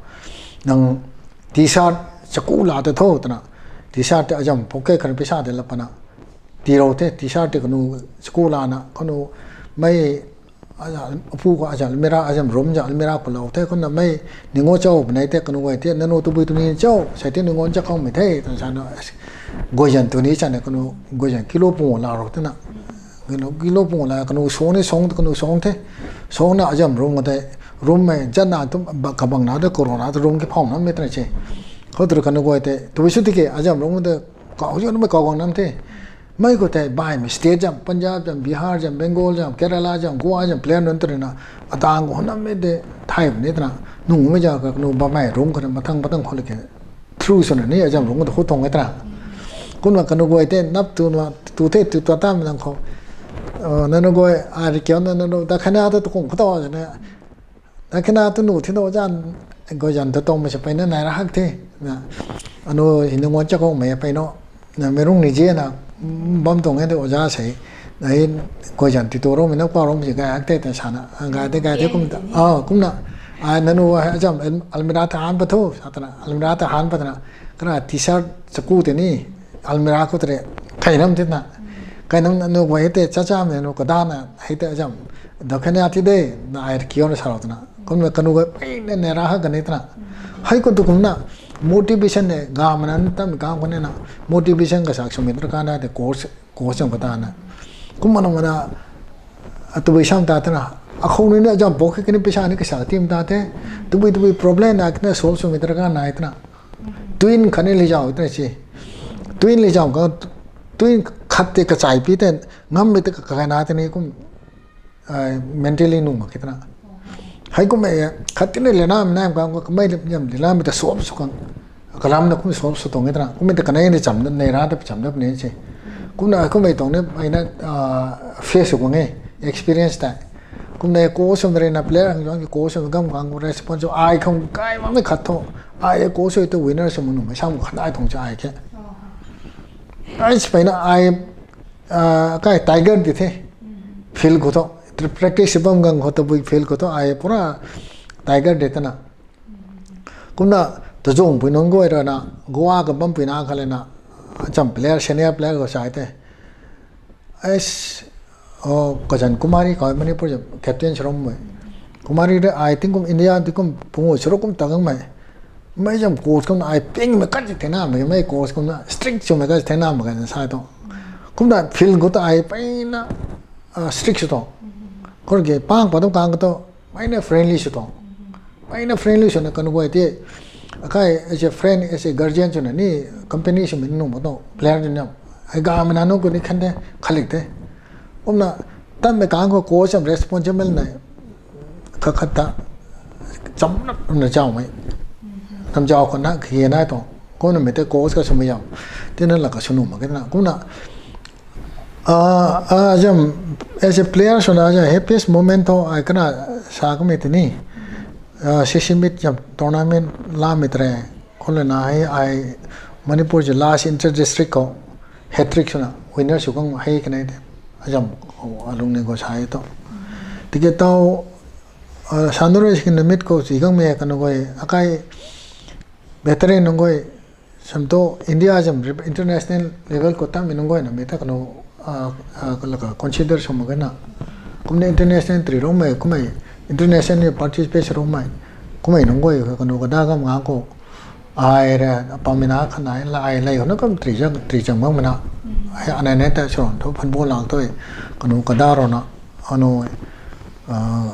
Nang T-shirt chaku la te tho tana. T-shirt te azam pocket khan paisa de la pana. Tirou the, T-shirt te kanu chaku lana, kanu mei, apu khou azam almirah, azam room zam almirah khou lou the, kumna mei ningo chau panei te kanu guay te, nanu tabui tuni chau, sai te ningo chakang mei the, tan sana, guayzan tuni chana kanu, guayzan kilo pung la rou tana. Kanu kilo pung la, kanu song ni song, kanu song the, song na azam room khou tei, room mei, zan na tu, kabang na tu, corona tu room ki phau na mei tana che. Khou tu kanu guay te, tabui sw tiki, azam room khou tei, kau zi na mei kau gang nam the. Mei khou tei baihmei state zam, Punjab zam, Bihar zam, Bengal zam, Kerala zam, Goa zam, player nunc tw rui na, atang khou nam mei de thay puni tana, nungmei zam kha kanu bammei room khou na mathang mathang khou le ke, through swna ni azam room khou tu khou tuang e tana. Kumna kanu guay te nap tu na, tu the tu ta ta mei nang khou. Nanu guay, a ri kiu na nanu, dakhana tu tu kung khou ta zana, dakhana tu nu thi nu zan, guayzan tu tuang mei se pui na nai ra hak the. Na, anu hei ningo chakou mei pui na, na mei rung ni zi na, bam tuang e tu oja sei, na hei guayzan ti tu rou mei na kua rou mei se gay hak the ta sana, gay de gay de kum ta, a, kumna, a, nanu hei azam almirah ta han pa thu, sa tana, almirah ta han pa tana, kana T-shirt chaku te ni, almirah khou tei, kai nam the na, kai nam nanu guay te, cha cha mei nu kadana, hei te azam, dakhana thi de, na ai kiu na sa rou tana, kumna kanu guay pui na nai ra hak kani tana, hei khou tu kumna, motivation ne, ga mana tam kam khou na, motivation ka sak swmei darkar na te coach, coach cham kata na, kumna mana, tabui sam ta tana, akhou ni na azam pocket kani paisa ni kasa team ta the, tabui tabui problem na kina solve swmei darkar nai tana. Twin khatni li zau tana si. Twin li zau ka, twin khat te kachai pi te, ngammei te kakana tani kum, mentally nu mak khe tana. Hei kummei, khat tina lena mei nam kang khou kamei lam lena mei ta solve sw kang. Kalam na kum solve sw tuang e tana. Kummei ta kanei ni cham nei ra ta cham da puni si. Kumna kummei tuang ni ai na face sw kang e, experience tei. Kumna coach swmei rui na player hang zuang ki coach swmei gam kang khou response ai khang kai makmei khat thu. Ai coach sw tu winner sw mak numei sam khat ai tuang cha ai khe. Ai si pui na ai, kai tiger di the. Field khou thu, practice bam gang khou tabui field khou thu ai pura tiger de tana. Kumna tazungpui nunc guay rui na, Goa ka bampui na kha le na, cham player, senior player khou sai te. As, o, kazan Kumari khou Manipur zam captain sw rom mei. Kumari rui ai tingkum India tingkum pungu sw rou kum ta gang mei. Mei zam coach kumna ai pingmei khat si thena mei, mei coach kumna strict swmei khat si thena mei khat sa tu. Kumna field khou ta ai pui na, strict sw tu. Khou ke pang pa tu kang khou tu, mei na friendly sw tu. Mei na friendly swna kanu guay te, Akai as a friend, as a guardian swna ni company swmei nunc mak tuang player ni na. Ai gamei na nunc khou ni khan de, khalik de. Kumna, tanmei kang khou coach am responsible na, khat khat ta, cham na, na chau mei. Tam chau khou na, khe na tuang. Kumna mei tei coach ka swmei yam. Tina la ka sunu mak ke na. Kumna, ah, ah, jam, as a player swna, jam happiest moment tho, ai kana sa kamei tini. Ah, Sisimiut jam tournament lamei tre. Khou lana hei ai Manipur ji last inter district khou hat-trick swna winner sw kang hei kanei de. Ajam khou alung ni khou sa e to. Tiki tau, ah, sanurui si numit khou si kang mei kanu guay akai veteran nunc guay sam to India jam rep-, international level khou tamei nunc guay na mei ta kanu, ah, ah, laka consider sw mak ke na. Kumna international tri rou mei, kumei international ni participate sw rou mei. Kumei nunc guay kanu kada gam ngang khou. Ai re, apam mei na khan ai la ai lei khou na kam tri jang, tri jang bang mei na. Ai anei nei ta sw rou thu phan bo lang tu e. Kanu kada rou na, anu, ah,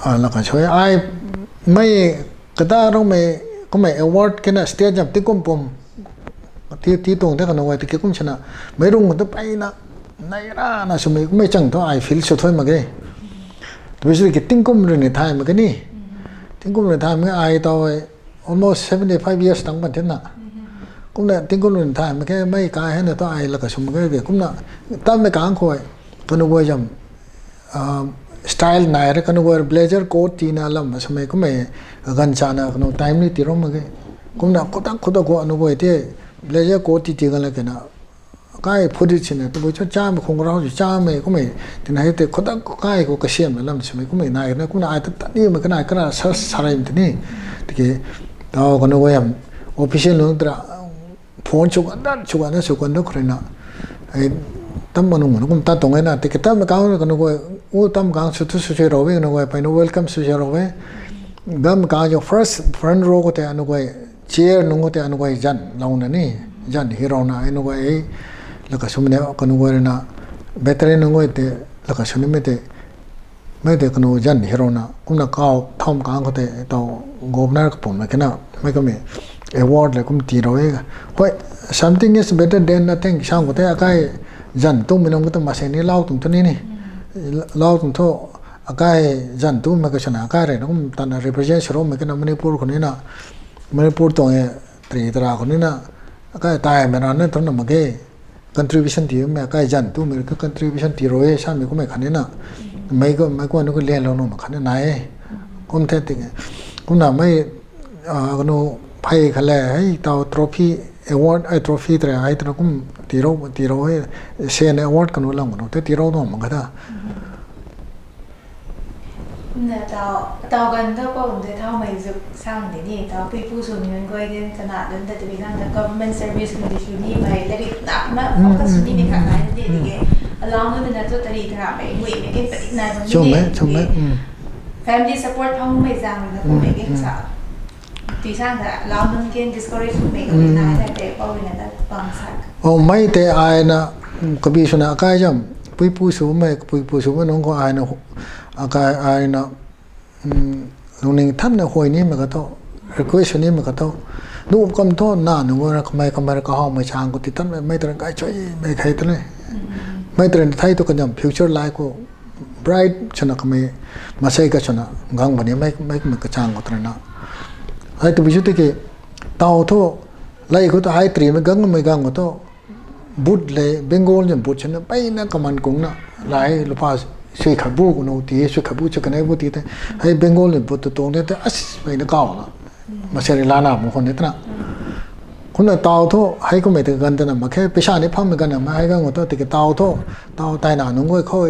ah, laka sw e. Ai, mei kada rou mei, kumei award kena state jam ti kum pum. Ti, ti tuang te kanu guay tiki kum sina. Mei rung khou tu peyna, nai ra na swmei, kumei chang thu ai feel sw thuy mak ge. Tbui sw ki tingkum rui ni thay mak ke ni. Tingkum rui thay mak ge ai tau e, almost seventy five years tang pan the na. Kumna tingkum rui ni thay mak ge, mei kai hei na thu ai laka sw mak ge, kumna tanmei kang khou e, kanu guay jam, ah, style nai re kanu guay blazer coat tina lam swmei kumei ganv chana kanu time ni ti rou mak ge. Kumna khotak khotak khou anu guay te blazer coat ti ti gan la kena kai phut di sina tabui cho chamei khung rau chu chamei kumei tina hei te khotak kai khou kasiam na lam swmei kumei nai na kumna ai ta ta ni mei kanai kara sa, sa rei mei tini. Tiki tau kanu guay am official nunc tra phone sw kan dat, sw kan dat, sw kan dat khou rui na. Ai, tam manung na kum tat tuang e na, tiki tam kang kanu guay, u tam kang sw thu sw sw rou e, kanu guay peyna welcome sw sw rou e. Gam kang jo first front row khou tei anu guay, chair nunc khou tei anu guay zan lou na ni, zan hi rou na, anu guay, laka swmei na, kanu guay rui na, veteran nunc guay tei, laka sw nimei tei, mei tei kanu zan hi rou na, kumna kau tham kang khou tei, tau governor kapumna kena, mei kamei award le kum ti rou e. Hoi, something is better than nothing, sang khou tei akai zan tumei nunc khou ta masei ni lau tuang thu ni ni. Lau tuang thu, akai zan tumei ka swna, akai rui na kum tana represent sw roumei kena Manipur khou ni na, Manipur tuang e, tri tara khou ni na, akai taimei na na thu na mak ge. Contribution ti mei akai zan tumei ka contribution ti rou e, samei kumei khatni na. Mei ko, mei ko anu ko lianlou nuh mak khatni nai e. Kum the tiki. Kumna mei, ah, kanu phey khat le, hei tau trophy, award, ai trophy tara, hei tara kum ti rou, ti rou e, sen award kanu lam kanu, te ti rou tuang mak kha ta. Na tau, tau ganv tho pou lung tei thaumei zuk sang di ni, tau puipu sw ni nunc guay din, kana dun ta tabui nang ta government service khou di sw nimei, lairik na, na focus sw nimei khat nai di, tiki, alau nunc na tu tari taramei, nguimei kin pati nai bam ni Chum e, di, chum e, tiki, mm. Family support phangmei zaeng na kummei kin sa. Tui sang ta, alau nunc kin discourage mei kami nai ta tei pou rui na ta bam sa. Oh, mei tei ai na, mm, kabi swna akai zam, puipu swmei, puipu swmei nunc khou ai na, akai ai na, mm, lungning thanna huay nimei kha tho, request sw nimei kha tho. Nu kam tho na nunc guay na kamei, kamei ra kahawmei chang khou ti tanmei, mei tei rui kai chuimei khai tei le. Mei tei rui thei tu kanyam future life khou bright swna kamei, masei ka swna gang bam ni mei, mei, mei kachang khou tei na. Ai tabui sw tiki, tau thu, lei khou tu ai trimei gangmei gang khou tu, boot le, Bengal zam boot swna, peyna kaman kungna, lai lupa sui khat bu kunu ti, sui khat bu sui kanei bu ti tei, hei Bengal zam boot tu tuang tei, tei, as, peyna kau na. Masei rui lana mak khwan ni tana. Kumna tau thu, hei kummei tei ganv tana mak khe, pisa ni phangmei ganv na mei hei ganv khou thu, tiki tau thu, tau taina nunc guay khou,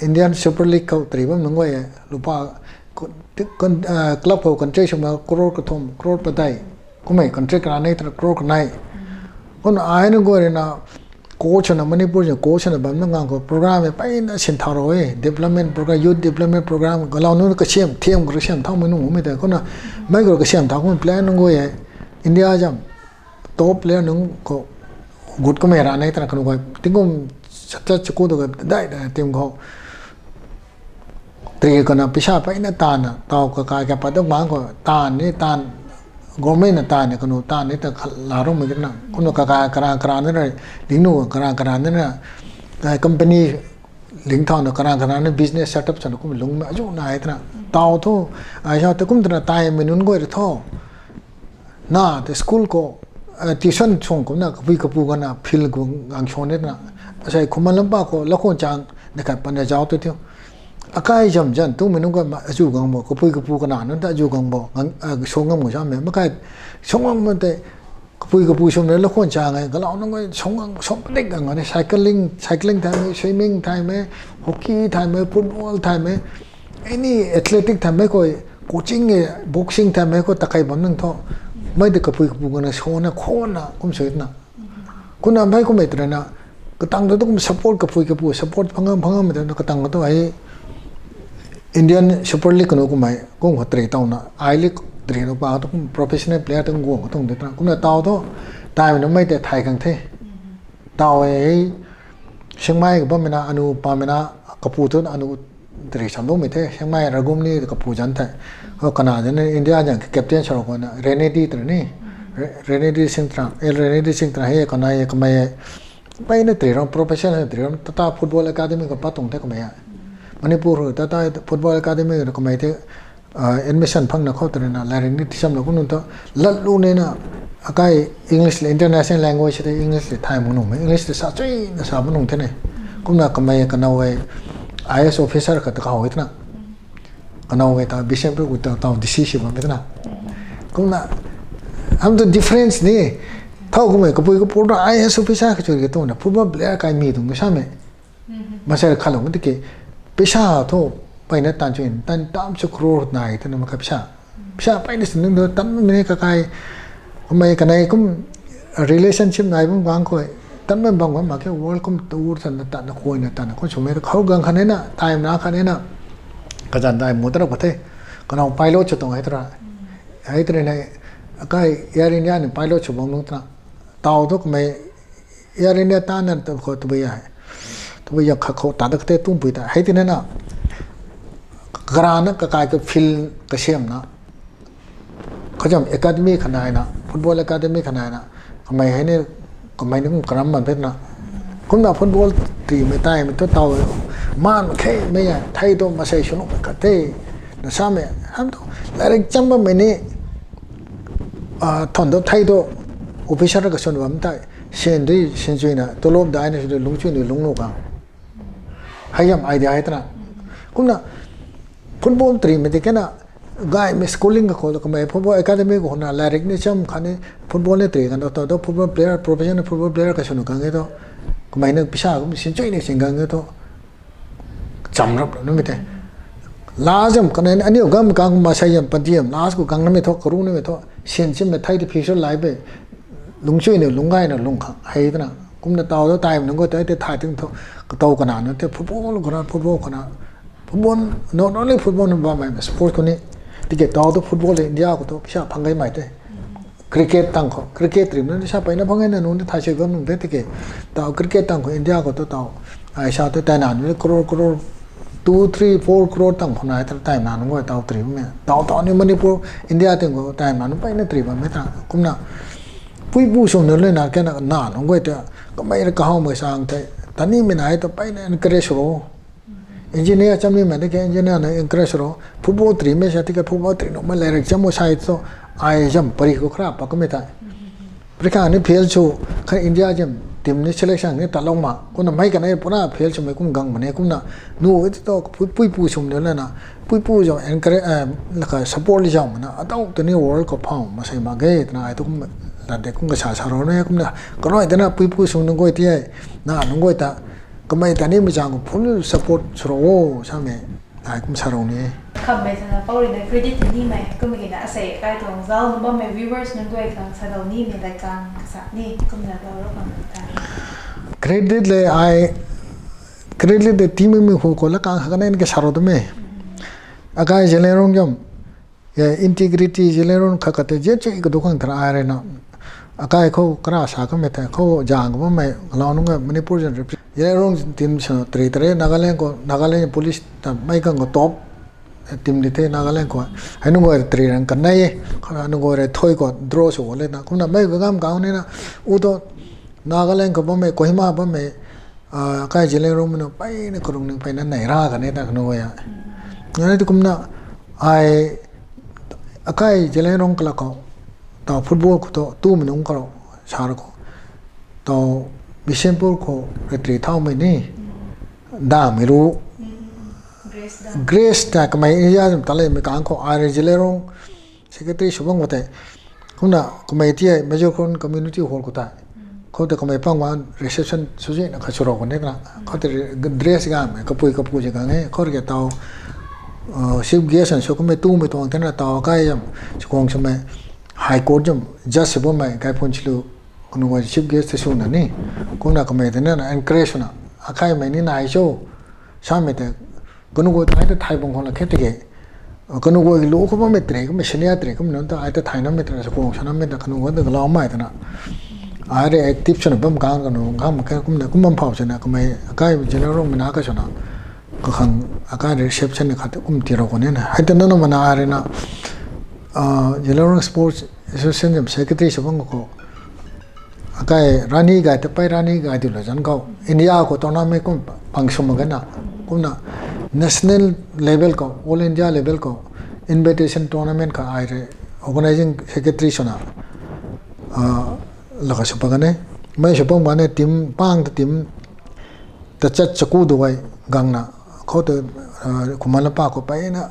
Indian Super League khou tri bam nunc guay, lupa, kun, ti, kun, ah, club khou contract swmei crore kathumh, crore padeih, kummei contract ra ni tana crore kanei. Kumna ai nunc guay rui na, coach swna Manipur zam coach swna bam na ngang khou program e peyna sin thau rou e, development program, youth development program, galau nunc kasiam, thiam khou kasiam thaumei nunc mei tei, kumna mei khou kasiam thau kummei player nunc guay e, India zam top player nunc khou gut kummei ra ni tana kanu guay, tingkum sat chat chaku tu ka dai dai team khou. Tri kana pisa peyna taanna, tau kakai kapat duk bang khou, taanv ni taanv, government na ta ni kanu ta ni ta kha-, la rung mei na. Kumna kaka karan karan na, lingnu karan karan na, kai company ling thau na karan karan na business setup chana kum lung mei azu nai tana. Tau thu, ai sa te kum tana tai mei nunc guay ra tho. Na te school khou, eh, tuition chung kumna kapui kapu gana field khou gang swan ni tana. Asei khumman lam pa khou lakhon chang na khat pan na zau tu thiu. Akai zam zan tu mei nunc guay ma azu gang bo, kapui kapu kana nunc ta azu gang bo, gang, eh, swan ngam gu sa mei. Makai swan ngam mei te, kapui kapu sum na lakhon chang e, galau nunc guay swan gang, swan padik gang ni, cycling, cycling thay mei, swimming thay mei, hockey thay mei, football thay mei, any athletic thay mei khou, coaching e, boxing thay mei khou takai bam nang tho. Mei de kapui kapu gana swan na, khwan na, kum sui na. Kumna mei kum mei tana, katang tu kum support kapui kapu, support phangam phangam mei tana, katang tu hei, Indian Super League kanu kum hei, kum kha three tau na, I League three na pa tu kum professional player tu kum guang katung de tana. Kumna tau tu, tai mei na mei te thai kang the. Tau e, Chiang Mai ka bam mei na, anu pa mei na, kapu tu anu three sam lu mei the, Chiang Mai Ragum ni kapu zan the. Ho kana zan ni India zan ka captain sa ro ko na, Renedy tana ni, Re-, Renedy Singh tana, eh, Renedy Singh tana hei kana ye kamei ye. Pei na three ram professional three ram Tata Football Academy ka pa tung the kamei ye. Manipur hu Tata Football Academy ka kamei the, ah, admission phang na khou tana na, lairik ni tisam lo kunu ta, lat lu ni na, akai English le international language te English le thai mu nung mei, English te sa chui na sa mu nung the ne. Kumna kamei kanow e I A S officer khat kau e tana. Kanow e ta Bishnupur gu ta tau D C si bam e tana. Kumna, ham tu difference ni, thau kum e kapui kapu ta I A S officer kha chui ke tu na, football player kai mi tung ke sa mei. Masai kha lo mei tiki, pisa thu, pei na tan chui, tan tam su crore nai tana ma ka pisa. Pisa pei na sin nung tu, tam mei ni kakai, kumei kanei kum relationship nai bam gang khou, tam mei bam gang ma ke world kum tour tan na tan na khoi na tan na khou sumei khou gang kha ni na, time na kha ni na, kazan dai mu tara pa the, kanow pilot sw tuang hei tara. Hei tara ni, akai Air India ni pilot sw bam nung tana. Tau tu kamei Air India ta na tu khou tu bui ya. Tu bui ya kha khou ta da kate tum pui ta. Hei ti na na. Kara na kakai ka field kasiam na. Kazam academy khanai na, football academy khanai na. Kamei hei ni, kamei ni kum karam man phet na. Kumna football three mei tai mei tu tau. Man khe mei ya, thei tu masei sunu kate. Na sa mei, ham tu, lairik cham bam mei ni, ah, thon tu thei tu, officer ka sun bam tai. Sin dui, sin chui na, tolop dai na, lung chui na, lung nu kang. Hei yam idea hei tana. Kumna, football three mei ti kena, gay mei schooling ka khou, kamei football academy ka khou na, lairik ni cham kha ni, football ni three kan tu, tu, tu, football player, professional football player ka sunu kang e tu. Kamei na pisa, kum sin chui ni sin kang e tu. Cham rap nu mei te. Last jam kanei aniu gam kang masei jam panti jam last khou kang na mei thu, karu na mei thu, sin chim mei thei ti future life e. Lung chui ni, lung gay na, lung kha, hei tana. Kumna tau tu time nung khou te, te thai ting thu, katau kana na te, football kana, football kana. Football, not only football na bam mei, sports khou ni. Tiki tau tu football India khou tu, pisa phang gay mei te. Cricket tang khou, cricket three na sa pei na phang na nunc thai se gam nung te tiki. Tau cricket tang khou India khou tu tau. Ai sa tu tai na nunc crore, crore, two, three, four crore tang khou na tai na nunc guay tau three mei. Tau tau ni Manipur, India ting khou tai na nunc pei na three bam mei ta. Kumna, pui pu sum nunc le na kena na nunc guay ta. Kamei ra kahau mei sang te. Tani mei na ai tu pei na encourage ro. Engineer cham ni mei tiki engineer na encourage ro. Football three mei sa tiki football three nung mei lairik cham mo sai tu. Ai jam pari khou khra pa kamei tai. Pari kha ni fail sw, kha India jam team ni selection ni ta long ma. Kumna mei kanei pura fail sw mei kum gang mane kumna. Nu e tu pui, pui pu sum nunc le na. Pui pu jam encourage, eh, laka support li jam na. Atau tu ni world khou phau masei ma ge tana ai tu kum la de kum kasa sa ro ne kumna. Karoi tana pui pu sum nunc guay ti ai. Na nunc guay ta. Kamei ta ni mei chang khou full support sw ro o, sa mei, ai kum sa ro ni. Khammei sana pau rui na credit ni mei, kum ki na asei kai tuang zau na bam mei viewers nunc guay khang sa dau ni mei lai kang kasa ni, kum na bau ro kang ta. Credit le ai, credit le team mei hu khou la kang kha kanei ni ka sa ro tu mei. Akai Zeliangrong jam, ya, integrity Zeliangrong kha kate je chui ka du khang thara ai re na. Akai khou kara sa kamei the, khou jang ka bam mei, galau nunc ga Manipur jan rep. Zeliangrong team sa three three Nagaland khou, Nagaland police ta mei kang khou top. team di the Nagaland khou. Hei nunc guay three run kanei e, kha nunc guay rui thui khou draw sw le na. Kumna mei ka gam kang ni na, u tu Nagaland khou bammei, Kohima bammei, akai Zeliangrong mei nu peyna karung ning peyna nei ra kan e ta kanu guay a. Nai tu kumna ai akai Zeliangrong kalak khou, taw football khou tu tumei nunc khou, sar khou, taw Bishnupur khou referee thaumei ni, damei ru, Grace ta kamei area zam ta le mei kang khou ai rui Zeliangrong secretary sw bam khou tei. Kumna kamei ti e Major Khon Community Hall khou tei. Khou tei kamei pang wan reception sw zina kha sw rou kan e twna. Khou tei dress ganmei kapui kapu zi gang e. Khou rui ke taw chief guest an sw kummei tumei tuang thena taw akai zam, Chakhwang swmei High Court zam judge sw bammei Gaiphun Saliu, kanu guay chief guest tei swna ni. Kumna kamei tei na encourage swna, akaimei ni nai cho, samei tei, kanu guay ta ai ta thay bang khou la khe tiki, kanu guay lu khou bammei tre, kummei senior tre, kummei nunc ta ai ta thaynamei ta, Chakhwang sanamei ta, kanu guay ta galaumei twna. Ai rui active swna bam kang kanu gam khe kumna kum bam phau swna kamei akai Zeliangrong mei na ka swna, kakhang akai reception khat kum tii rou kan e na. Hei ta nana mana ai rui na, Zeliangrong Sports Association zam secretary sw bam khou, akai rani gay ta pey rani gay diu la zan khou India khou tournament kum pang sw mak ge na. Kumna national level khou, all India level khou invitation tournament kha ai rui organizing secretary swna laka sw pa kan e. Mei sw pang bam e team pang ta team tachat chaku du guay gangna, khou ta, kumna pa khou peyna,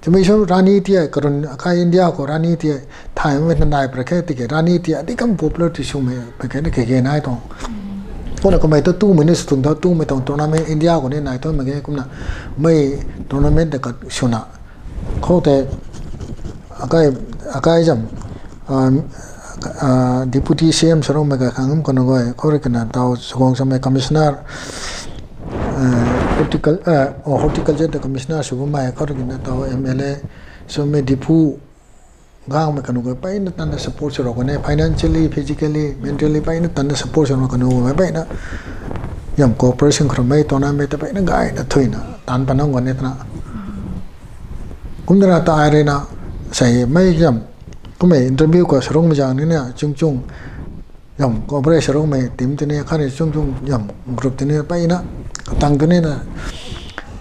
twmei sw rani ti e, karun akai India khou rani ti e, thaymei na nai pra khe tiki rani ti e, adi kam popular ti swmei pa khe na kage nai tuang. Kumna kamei tu tumei ni sw tuang ta tumei tuang tournament India khou ni nai tuang mak ge kumna, mei tournament ta kat swna. Khou tei akai, akai zam, Deputy C M sw rou mei kakhang kum kanu guay, khou rui kina taw Chakhwang swmei commissioner, horticulture ta commissioner sw bammei, khou rui kina taw M L A swmei Diphu gangmei kanu guay peyna tanna support sw rou kan e, financially, physically, mentally peyna tanna support sw rou kanu guay peyna, yam cooperation khou mei tournament ta peyna gayna thuina taanc pat nang kan e twna. Kumna ta ai rui na, sei mei zam, kummei interview khou sw rungmei zang ni na chung chung, yam cooperate sw rungmei team tini khatni chung chung yam group tini peyna, katang tini na,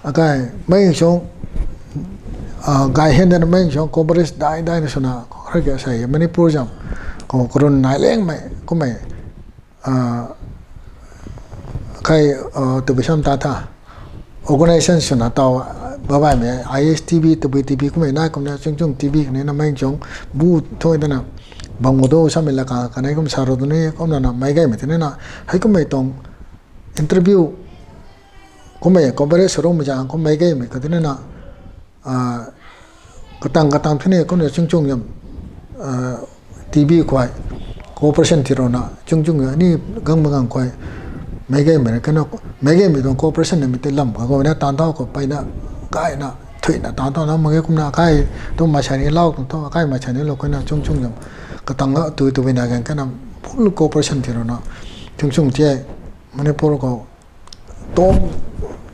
akai mei sw, gay hen dana mei sw cooperate dai daina swna, khou rui ke sei Manipur zam, khou karun nai lengmei kummei, kai, tabui sam ta tha, organization swna taw, babaimei I S T V, tabui T V kummei nai kumna chung chung T V kani na mei chung bu thui dana, bam gu do samei laka kanei kum sa rou tu ni, kumna na meic gaymei tini na, hei kummei tuang interview, kummei coverage sw rungmei zang kum meic gaymei kha tini na, katang katang thuni kumna chung chung yam, T V khuay, cooperation ti rou na chung chung ni gang ma gang khuay, meic gaymei kha na, meic gaymei tuang cooperation namei tei lam kha khou na taanc thau khou peyna, gayna thuina taanc thau na mak ge kumna akai tu mei sa ni lau tuang thu akai mei sa ni lou khou na chung chung yam, katang a tu tu bina gan kha na, full cooperation ti rou na, chung chung ti e, Manipur khou, tom,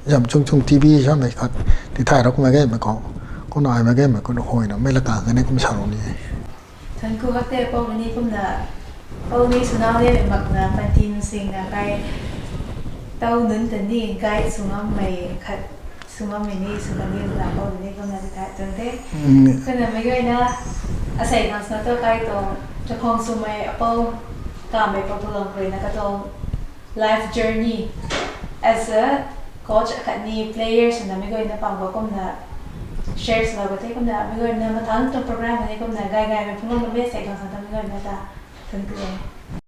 yam chung chung T V samei khat, ti thay rou kummei gaymei khou, kumna ai mei gaymei khou na huayna mei laka kani kum sa rou ni e. Thank you hak te, pou ni kumna, pou ni swna le makna pantin singna kai, taw nunc ta ni guide sw ngammei khat, sw ngammei ni sw kan ni na pou ni kumna ti thay tuang the. Kumna meic guayna, asei khang swna tu kai tuang, Chakhwang swmei apou, kamei pou tulang khou rui na katuang life journey as a coach akhatni player swna meic guayna pang khou kumna share swlou ka the kumna meic guayna mathangc tuang program khatni kumna gay gaymei phungc lou mei sei khang swna meic guayna ta thank you.